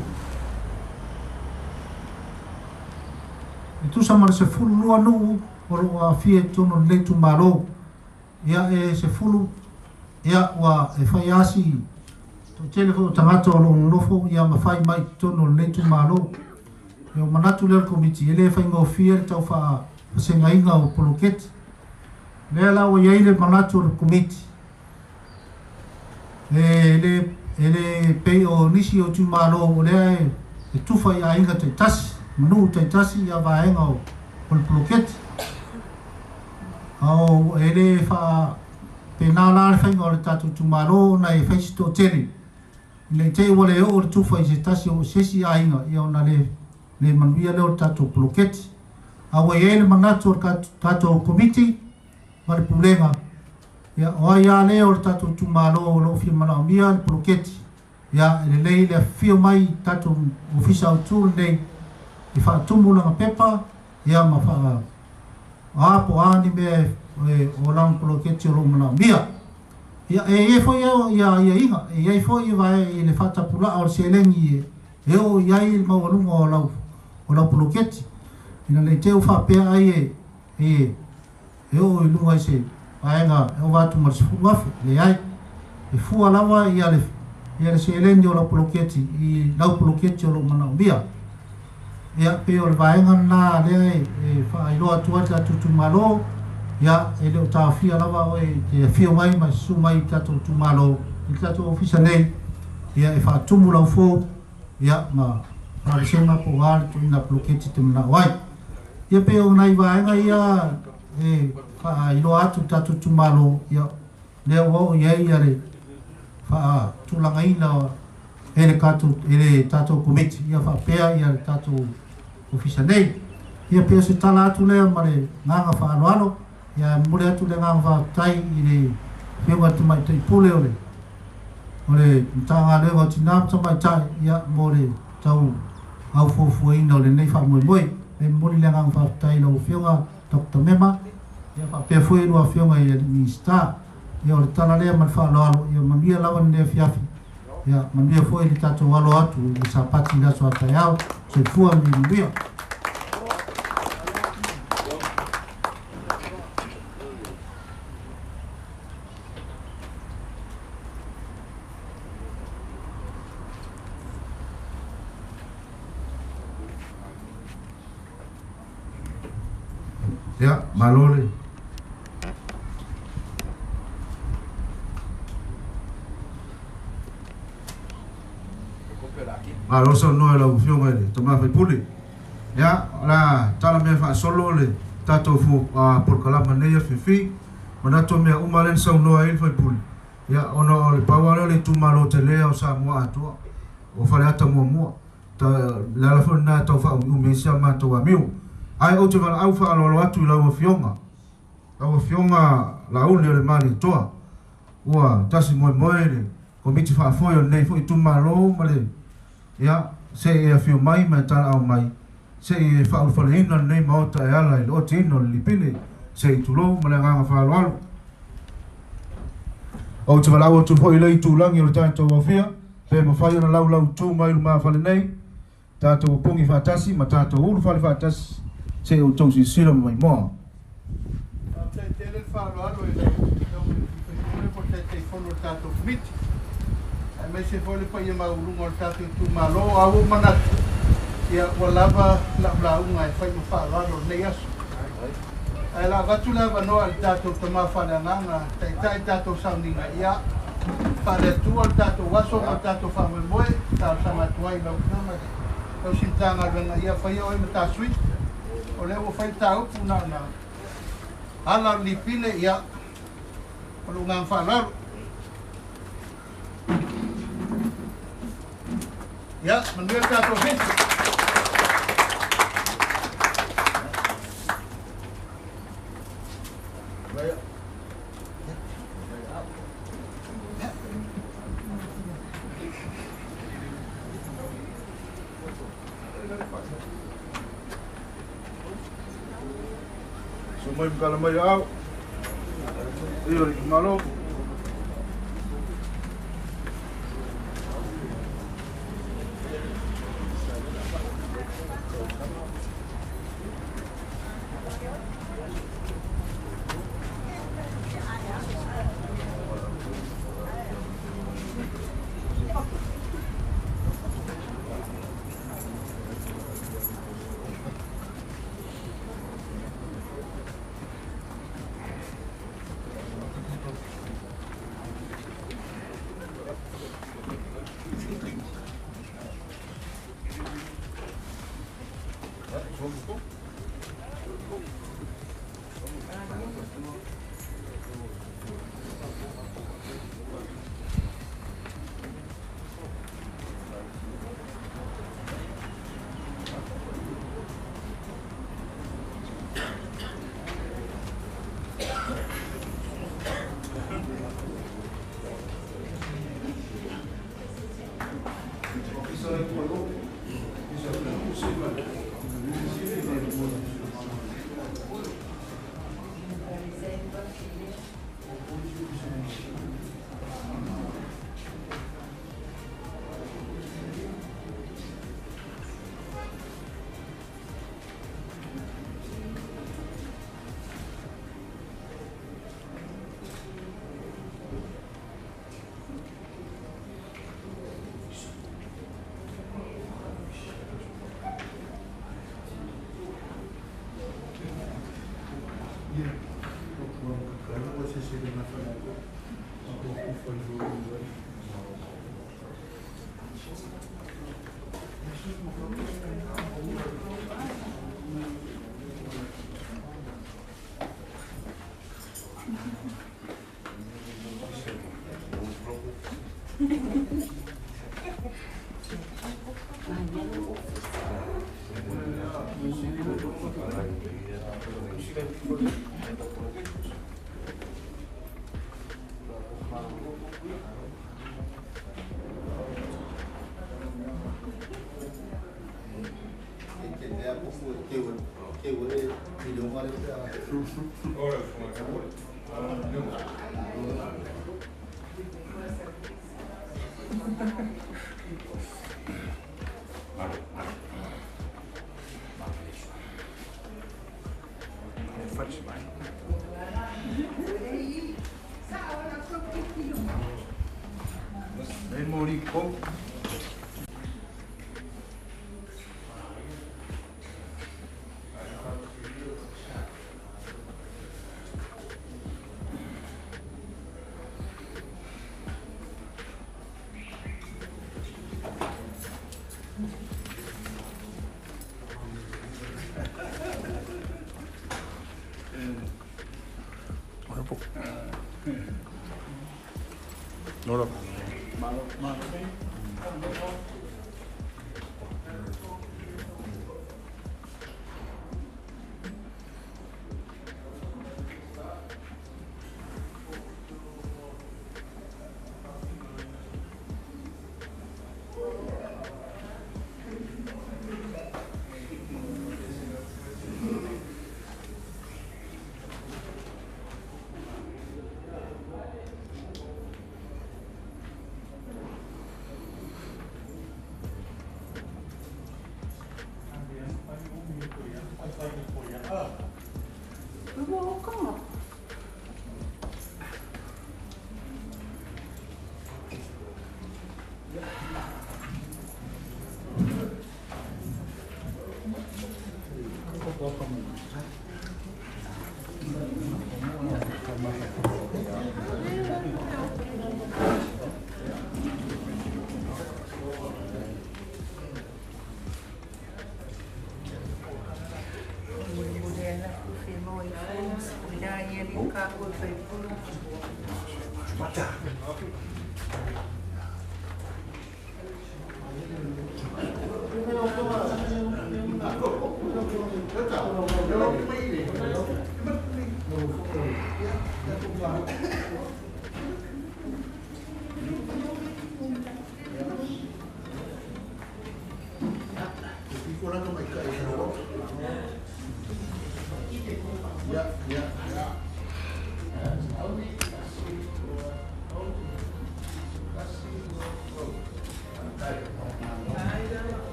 E tusa ma le 12 nuu o lo o aafia i totonu o lenei itumalo. Ia e 10, ia ua e fai lava si toatele foi o tagata o lo o nonofo ia ma fai mai i totonu o lenei itumalo. Ia o manatu lea o le Komiti e le faigofie le tau faafasegaina o poloketi. Lea la ua i ai le manatu o le Komiti e le pei o nisi o itumalo o lea e tufa i aiga taitasi, ma nuu taitasi ia vaega o le poloketi. Ao e le faapena la le faiga o le tatou itumalo ona e fai si toatele. Ina i te i ua le oo le tufa i se tasi o se isi aiga, ia ona le manuia lea o le tatou poloketi. A ua i ai le manatu o le tatou Komiti ma le Pulega, ia o ai lava lea o le tatou itumalo o lo o fia manaomia le poloketi, ia e lelei le afifio mai i tatou ofisa autu lenei e faatumu lana pepa, ia ma faa a po a ni mea o lana poloketi o lo o manaomia. Ia e i ai foi ia aiaiga, e i ai foi vae i le faatapulaa o le seleni e oo i ai le maualuga o lau poloketi. Ina nei te i ua faapea ai e oo i luga i se vaega e ova atu ma le $10,000, leai. E fua lava ia le seleni o lau poloketi i lau poloketi o lo o manaomia. Ia pei o le vaega lena lea e faailoa atu ai le tatou itumalo, ia e le o taofia lava oe te afio mai ma susu mai i le tatou itumalo i le tatou ofisa nei, ia e faatumu lau fou, ia ma faavasega po o a le tuuina poloketi te manao ai. Ia pei o nai vaega ia e faailoa atu le tatou itumalo, ia lea ua oo i ai ia le faatulagaina e le tatou Komiti, ia faapea ia le tatou ofisa nei. Ia pe o se tala atu lea ma le agaga faaaloalo. Ia e momoli atu le agaga faafetai i le Afioga i le Tamaitai Pule o le o le Matagaluega o Tinā ma Tamaitai ia mo le tau aufuafuaina o lenei faamoemoe. E momoli le agaga faafetai i lau Afioga Dr. Mema ia faapea foi lua Afioga i alii Minisita. Ia o le tala lea ma le faaaloalo, ia manuia lava lenei afiafi. Ia manuia foi le tatou alo atu i le Sapati i le aso a taeao. Soifua ma ia manuia. Ia, malo le Malo saunoa i lau Afioga i le Tama Faipule. Ia, o le a tala mea faasolo le tatou polokalama nei afiafi. Manatu o mea uma lea na saunoa ai le Faipule, ia, ona o le pau lava lea o le itumalo tele o Samoa atoa, o Faleata muamua. O le ala foi lena e tau faaumiumi ai si a matou amio. Ae ou te valaau faaaloalo atu i lau Afioga, lau Afioga Laauli o le Malietoa, ua tasi moemoe le Komiti Faafoe o lenei foi itumalo ma le, ia, se i e afio mai ma e talaau mai, se i e faaulufaleina lenei Maota e ala i le otiina o le lipine, se i tulou ma le agaga faaaloalo. Ou te valaau atu foi i le itulagi o le tatou aofia, pe mafai ona laulautu mai lumafale nei, tatou opogi faatasi ma tatou ulufale faatasi, se i outou silasila ma maimoa. Faafetai tele le faaaloalo i lau Afioga i le sui usufono po o le Taitaifono o le tatou Komiti, aemaise foi le paia maualuga o le tatou itumalo. A ua ou manatu, ia ua lava lau lauga e fai ma faaaloalo i lenei aso. Ae o le a avatu le avanoa i le tatou tama faaleagaga, taitai le tatou sauniga, ia faale-Atua le tatou aso ma le tatou faamoemoe. E talosaga atu ai i lau Afioga i le tausi Matagaluega, ia faia oe ma ta sui. O lea ua fai le taupu na ona ala o le lipine, ia o lou agaga faaaloalo. Ia, manuia le tatou afiafi. Susu mai ma tala mai aao. Ia o le itumalo.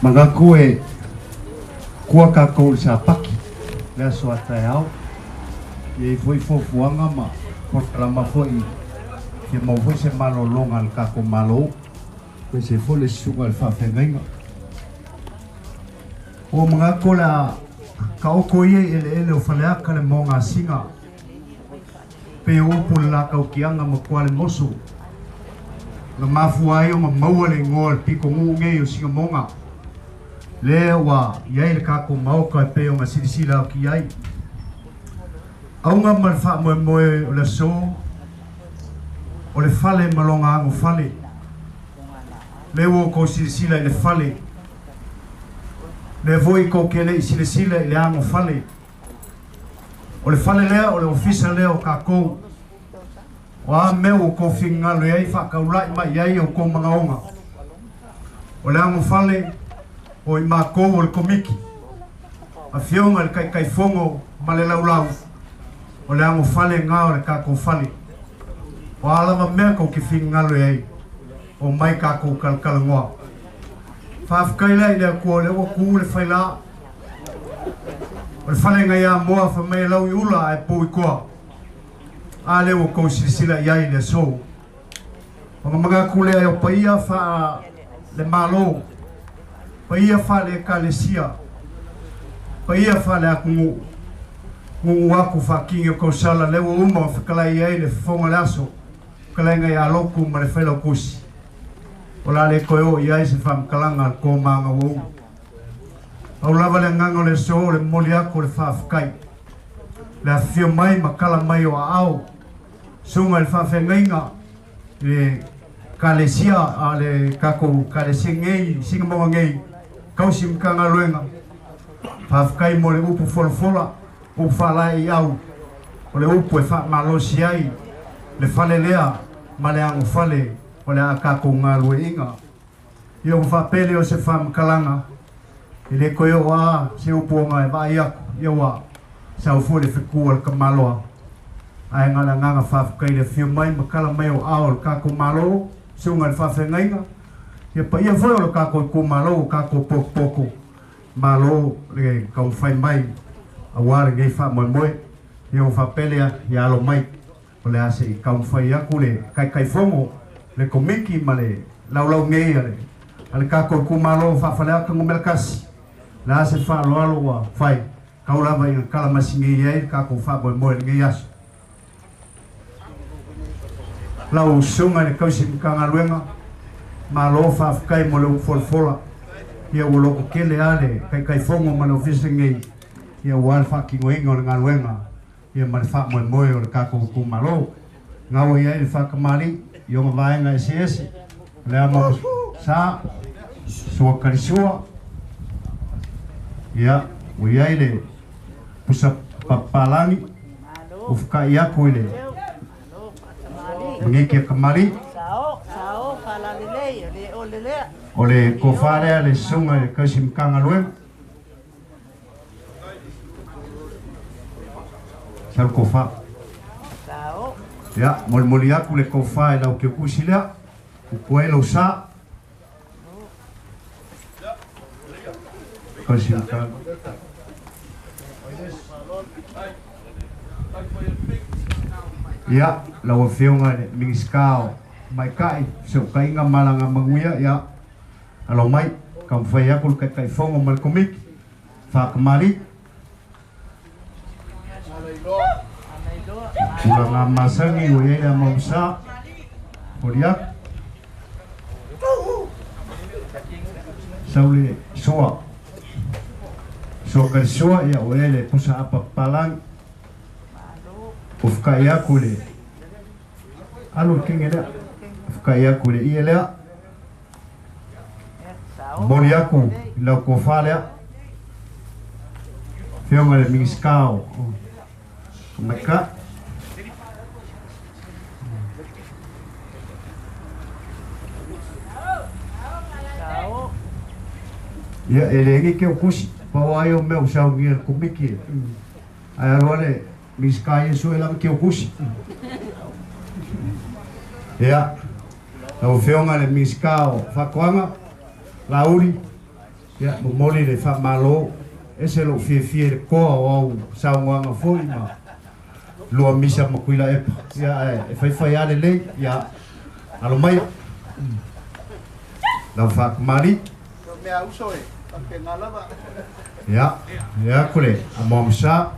Mangaku e kua kākou le sapaki le aso a taeao ia i foi fuafuaga ma polokalama fo'i fia mau foi se malologa a le kākou Mālō aemaise foi le susuga i le faafeagaiga. Ua manatu o le a taoto ia i eleele o Faleata le mogasina pei o upu o le latautiaga ma Tualemoso na mafua ai ona maua le igoa o le pitonuu nei o Sinamoga lea ua i ai le tatou maota e pei ona silasila atu i ai. Auga ma le faamoemoe o le aso o le fale ma lona agofale. Lea ua outou silasila i le fale, lea foi tou te le i silasila i le agofale. O le fale lea o le ofisa lea o tatou. O a mea ua outou finagalo i ai faataulai mai i ai outou manaoga. O le agofale o i matou o le Komiti, Afioga i le Taitaifono ma le Laulau, o le agofale lena o le tatou fale. O a lava mea tou te finagalo i ai, omai tatou talatalanoa. Faafetai la i le Atua o lea ua tu le faila. O le fale nai Amoa fai mai e lau i ula ae pou i toa. A lea ua tou silasila i ai i le aso. Ona manatu lea e o paia faa le Malo, paia faa le Ekalesia, paia faa le atunuu, gugu atu faakini o tausala lea ua uma ona fetalai ai le fofoga o le aso, fetalaiga ia Lotu ma le Failautusi. O le a le toe oo i ai se faamatalaga a le tomaga ua uma. Pau lava le agaga o le aso o le momoli atu o le faafetai. Le afifio mai ma tala mai o aao, susuga i le faafeagaiga i le Ekalesia a le tatou Ekalesia nei i Sinamoga nei, tausi Matagaluega. Faafetai mo le upu folafola, upu faalaeiau, o le upu e faamalosi ai le fale lea ma le agofale o le a tatou galueaiina. Ia ua faapea lea o se faamatalaga, e le toe oo lava se upu ona e vaai atu, ia ua sau foi le fetu a le tamaloa. Ae na o le agaga faafetai i le afio mai ma tala mai o aao o le tatou Malo, susuga i le faafeagaiga, ia paia foi o le tatou itumalo ua tatou potopoto, malo le taumafai mai aua lenei faamoemoe. Ia ua faapea lea, ia alo mai. O le a se i taumafai atu le Taitaifono, le Komiti ma le laulau nei a le a le tatou itumalo o Faa-Faleata Nu.1. O le a se faaaloalo ua fai, tau lava ina talamasini ai le tatou faamoemoe i lenei aso. Lau Susuga i le Tausi Matagaluega, malo faafetai mo le upu folafola. Ia ua lototele lava le Taitaifono ma le Ofisa nei aua le faatinoina o le galuega ia ma le faamoemoe o le tatou itumalo. Gaua i ai le faatamalii i ona vaega eseese, o le ama sa, sua kalisua, ia, ua i ai le pusa papalagi, ua fuka'i atu i le magiki a tamalii. O le tofa lea le susuga i le tausi Matagaluega. Sau le tofa. Ia, molimoli atu le tofa i lau keukusi lea, upu ai lou sa. Tausi Matagaluega. Ia, lau Afioga i le Minisita o Tamaitai, Fesootaiga ma Alamanuia, ia, alo mai, taumafai atu le Taitaifono ma le Komiti, Faatamalii. Tulaga masani ua i ai le amausa, foli atu. Sau le soa, soa kalisoa, ia ua i ai le pusa apa papalangi. Ua fukai atu le alu le kenge lea, fukai atu le ie lea. Momoli atu i lau tofa lea, Afioga i le Minisita o Tamaitai. Ia e le ngi ke o kusi pa o ai o mea o saungia le komiki. Ai aloa le Minisita ia sue lava ke o kusi. Ia, lau Afioga i le Minisita o Faatoaga, Laauli, ia momoli le faamalo, ese lou fiafia i le toa o au saunoaga foi ma lua misa ma Tuilaepa. Ia ae e faifai lava lelei, ia alo maia lau faakamali'i. Ia, ia atu le amoamosa.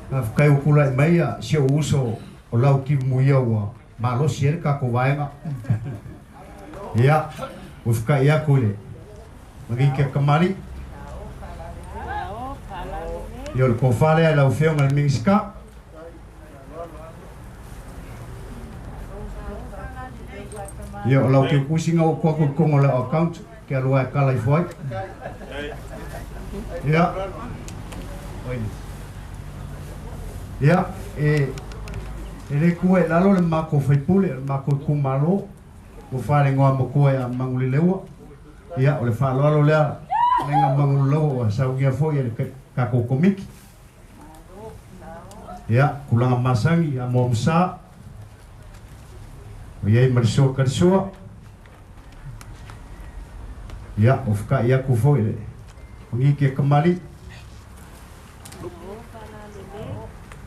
Faafetai ua tulai mai ia si ou uso o lau timuia ua malosi ai le tatou vaega. Ia, ua fetaʻi atu i le Magike Kamali'i. Ia o le tofa lea i lau Afioga i le Minisita. Ia o lau teutusiga ua tuu atu i totonu o lau account ke aloa e tala ifo ai. Ia, ia e le tuua i lalo le matou faipule o le matou itumalo ua faalegoa matua ia Manuleleua. Ia o le faaaloalo lea lenga Manuleleua ua saunia foi e le tatou komiti. Ia, tulaga masani ia Moamasa o i ai ma le sua kalisua. Ia, ua fetaʻi atu foi le Magike Kamali'i.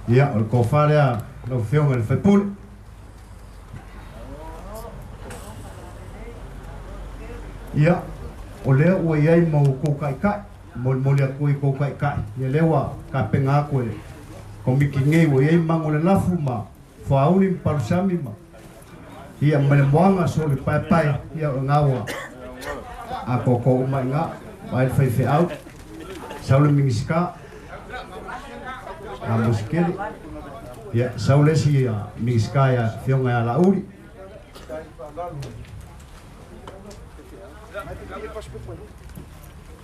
Ia, o le tofa lea lau Afioga i le faipule. Ia, o lea ua i ai ma outou taitai, molimoli atu ai i tou taitai, ia lea ua tapena atu e le komiti nei ua i ai mago o le lafu ma foauli ma palusami ma ia ma le moaga so le paepae, ia o lena ua atoatoa uma i ina, vaai le faifeau, sau le Minisita, Amosi Kele, ia sau le isi Minisita ia Afioga ia Laauli.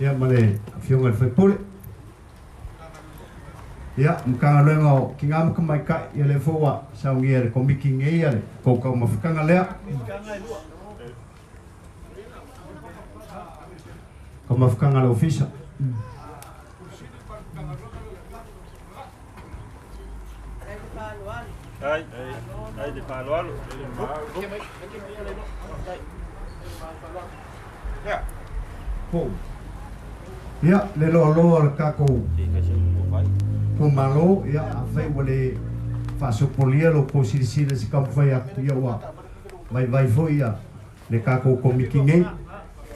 Ia ma le Afioga i le faipule. Ia, Matagaluega o Tina ma Tamaitai, ia lea foi ua saunia e le komiti nei ia le tou taumafataga lea. Taumafataga a le Ofisa. Ia, le loaloa o le tatou itumalo, ia, afai ua le faasopolia lo outou silasila i se taumafai atu, ia ua vaivai foi ia le tatou komiti nei.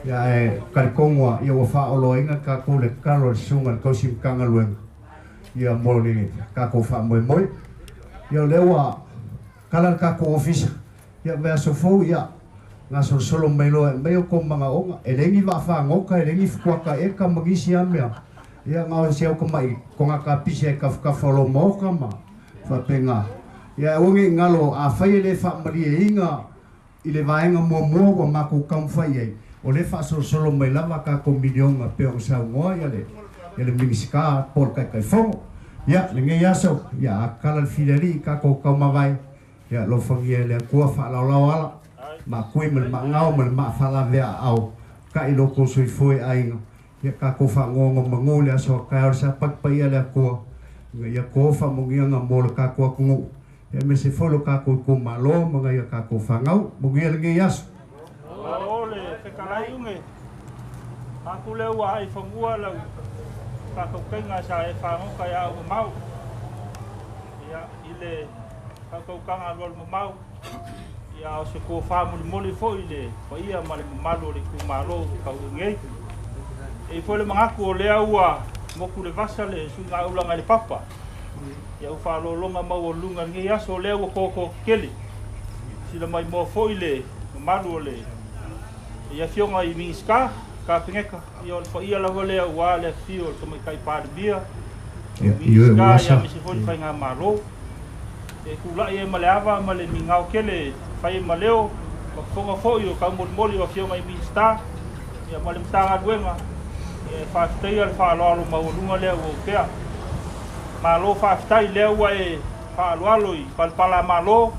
Ia, ae talitonu lava, ia ua faaoloaina tatou le tatalo a le Susuga i le Tausi Matagaluega, ia mo le tatou faamoemoe. Ia o lea ua kala le tatou ofisa, ia vaiaso fou, ia gasolosolo mai loa e aumai outou manaoga. E leai ni vaafagota, e leai ni fukuaka eka ma nisi lava mea. Ia na o se au tama'i togata pisi ai tafatafa o lou maota ma faapena. Ia aua ne i galo, afai e le faamalieina i le vaega muamua ua matou taumafai ai, o lea e faasolosolo mai lava tatou miliona pei ona saunoa ia le ia le Minisita po o le Taitaifono. Ia lenei aso, ia a tatala le filialii i tatou taumavae, ia alofagia e le Atua faalaolao ala, maakui ma le maagao ma le maafalaveaao, ta'i lo outou soifua i aiga, ia tatou faagogomagu i le aso a taeao le Sapati paia a le Atua, ina ia to faamanuiaga mo le tatou atunuu, aemaise foi lo tatou itumalo ma nai a tatou fanau. Manuia lenei aso. Malo le fetalai uge. Aku lea ua ai fanua lau faatautaiga sa e fagota ia au mamao. Ia, i le faatautaga alualu mamao, ia o se tofa molimoli foi i le paia ma le mamalu o le itumalo ua tau nei. E i foi le manatu o lea ua motu le vasa le suiga ulaga i le papa. Ia ua faalologa maualuga i lenei aso o lea ua toto tetele. Sila maimoa foi le mamalu o le i afioga i Minisita, Kapeneta, ia o le paia lava lea aua le afifio o le Tamaitai Palemia, Ia, ioe Minisita ua ia asa. aemaise foi le faigamalo. E tula'i ai ma le ava ma le migao tele e fai ai ma leo ma fofoga foi o taumolimoli o afioga i Minisita ia ma le Matagaluega, ia e faafetaia le faaaloalo maualuga lea ua opea. Malo faafetai lea ua e faaaloalo i palapalamalo,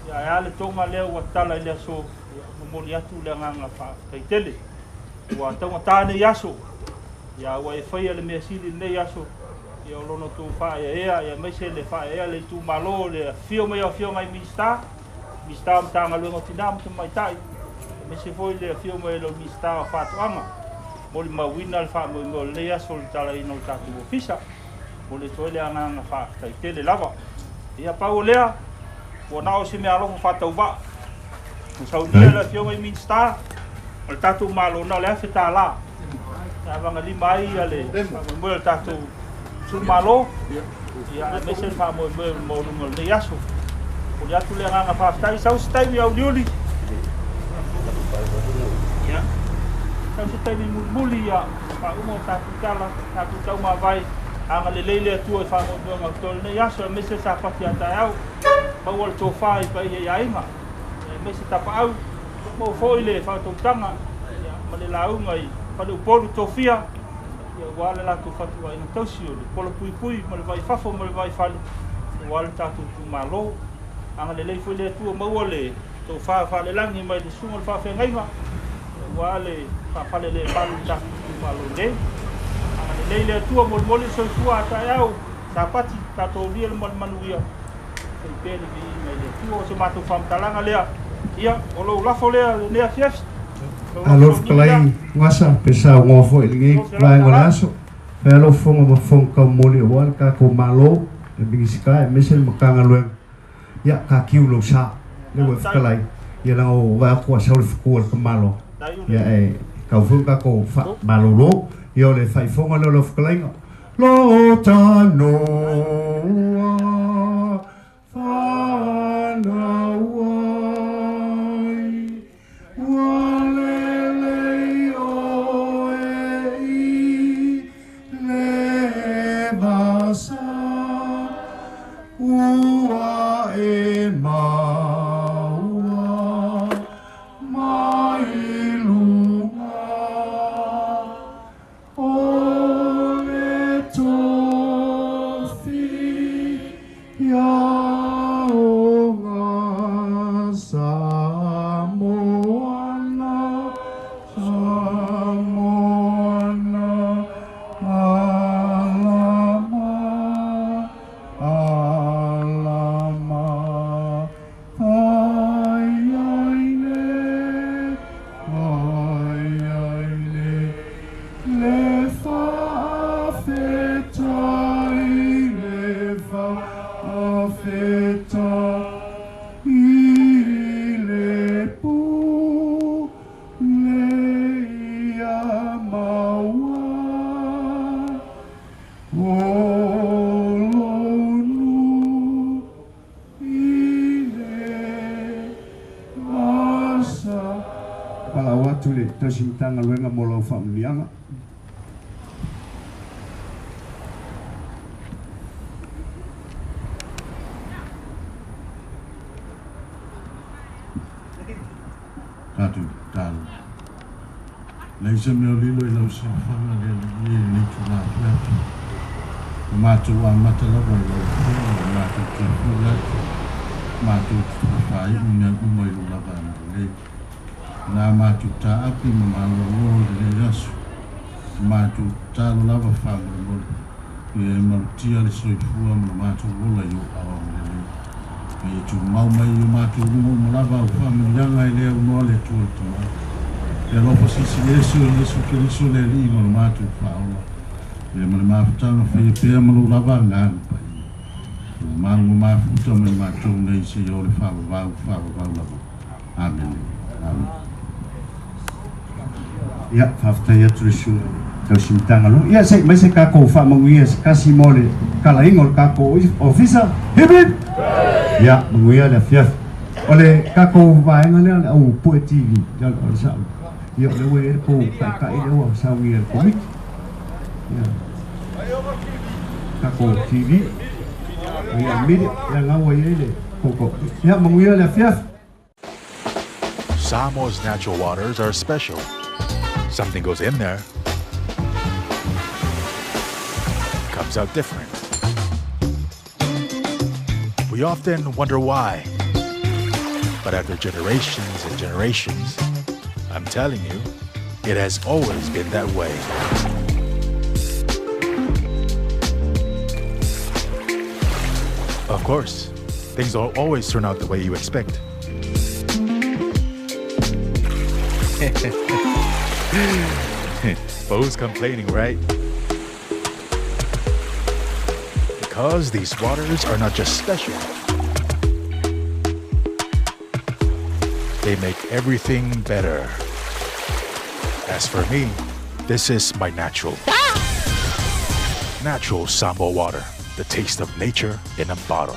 ia ae a le toga lea ua tatala i le aso. Ia, momoli atu le agaga faafetai tele. Ua taugata nei aso, ia ua e faia le mea sili i lenei aso, ia o lona outou faaeaea, ia aemaise le faaeaea le itumalo, le afifio mai o afioga i Minisita, Minisita o Matagaluega o Tina ma Tamaitai, aemaise foi le afio mai o le Minisita o Faatoaga. Molimauina le faamoemoe o lenei aso i le talaina o le tatou ofisa. Momoli atu ai le agaga faafetai tele lava. Ia pau o lea, ua na o se meaalofa faatauvaa. Ua saunia le afioga i Minisita o le tatou Malo na o le $1,000. E avagalima ai le faamoemoe o le tatou itumalo, ia aemaise le faamoemoe maualuga o lenei aso. Momoli atu le agaga faafetai, sau se taimi auliuli. Ia, sau se taimi mulimuli, ia faauma o tatou tala, tatou taumavae, agalelei le Atua i faamoemoega o totoe o lenei aso, aemaise le sapati a taeao, maua le tofa i paia i aiga, aemaise tapaau, maua foi le faatautaga ma le lauga i Faleupolu Tofia, ia aua le latou fatuaiga tausi o le polapuipui ma le vaifafo ma le vaifale, aua le tatou itumalo. Agalelei foi le Atua, maua le tofa faalelagi mai le susuga o le faafeagaiga, aua le faafalelemalu i le tatou itumalo nei. Agalelei le Atua, molimoli le soifua a taeao, sapati, tatou aulia le manuia, fai pea le viiga i le Atua. O se matou faamatalaga lea, ia, o lou lafo lea lenei afiafi. Alo fetalai Gasa pe saunoa foi i lenei vaega o le aso. Fai lou fofoga ma fofoga taumoli aua le tatou Malo, le Minisita aemaise le Matagaluega. Ia, tatiu lou sa. Lea ua e fetalai, ia leaga ua vaai atu ua sau le fetu a le tamaloa. Ia e tatau foi ona tatou faamalolo. Ia o le faaifoga lea o lau fetalaiga. Lo tanoa fanau ai, ua lelei oe i le vasa, ua e maua mai luga o le tofi iaoga Samoana, Samoana, alama, alama, ai ai le, ai ai le, le faafetai, le faafetai i le pu le ia maua o lonu i le vasa. Palau atu le tausi Matagaluega mo lau faamanuiaga. Tatou tatalo. Leai se mea o lilo i lau silafaga le Alii e i lenei itula afiafi. Ua matou amata lava i lau Afioga, ua matou toe foi atu, matou te faafaiu mea uma i lou lava agalelei. Na matou taape ma malolo i lenei aso, ua matou tatalo lava faamolemole, ia e malutia le soifua ma lo matou ola i ou ao agalelei. Ma ia tumau mai i o matou luga uma lava au faamanuiaga e le aunoa le Atua le Tama. Le alofa silisili ese o Iesu Keriso le Alii ma lo matou Faaola, ia ma le mafutaga faia pea ma lou lava agaga paia. Ua malu ma mafuta mai matou nei seia o le faavavau, faavavau lava. Amene. Amene. Ia, faafetai atu le susuga i le tausi Matagaluega. Ia, se i mai se tatou faamanuia se tasi mo le talaiga o le tatou ofisa. Hip hip! Ia, manuia le afiafi. O le tatou vaega lea o le au Pue TV, ia o le sao. Ia, o lea ua i ai le pou taitai lea ua saunia e le Komiti. Ia, tatou TV. Ia, media, ia, lena ua i ai le tou. Ia, manuia le afiafi. Samoa's natural waters are special. Something goes in there, comes out different. We often wonder why. But after generations and generations, I'm telling you, it has always been that way. Of course, things don't always turn out the way you expect. but who's complaining, right? Because these waters are not just special, they make everything better. As for me, this is my natural. Natural Samoa water, the taste of nature in a bottle.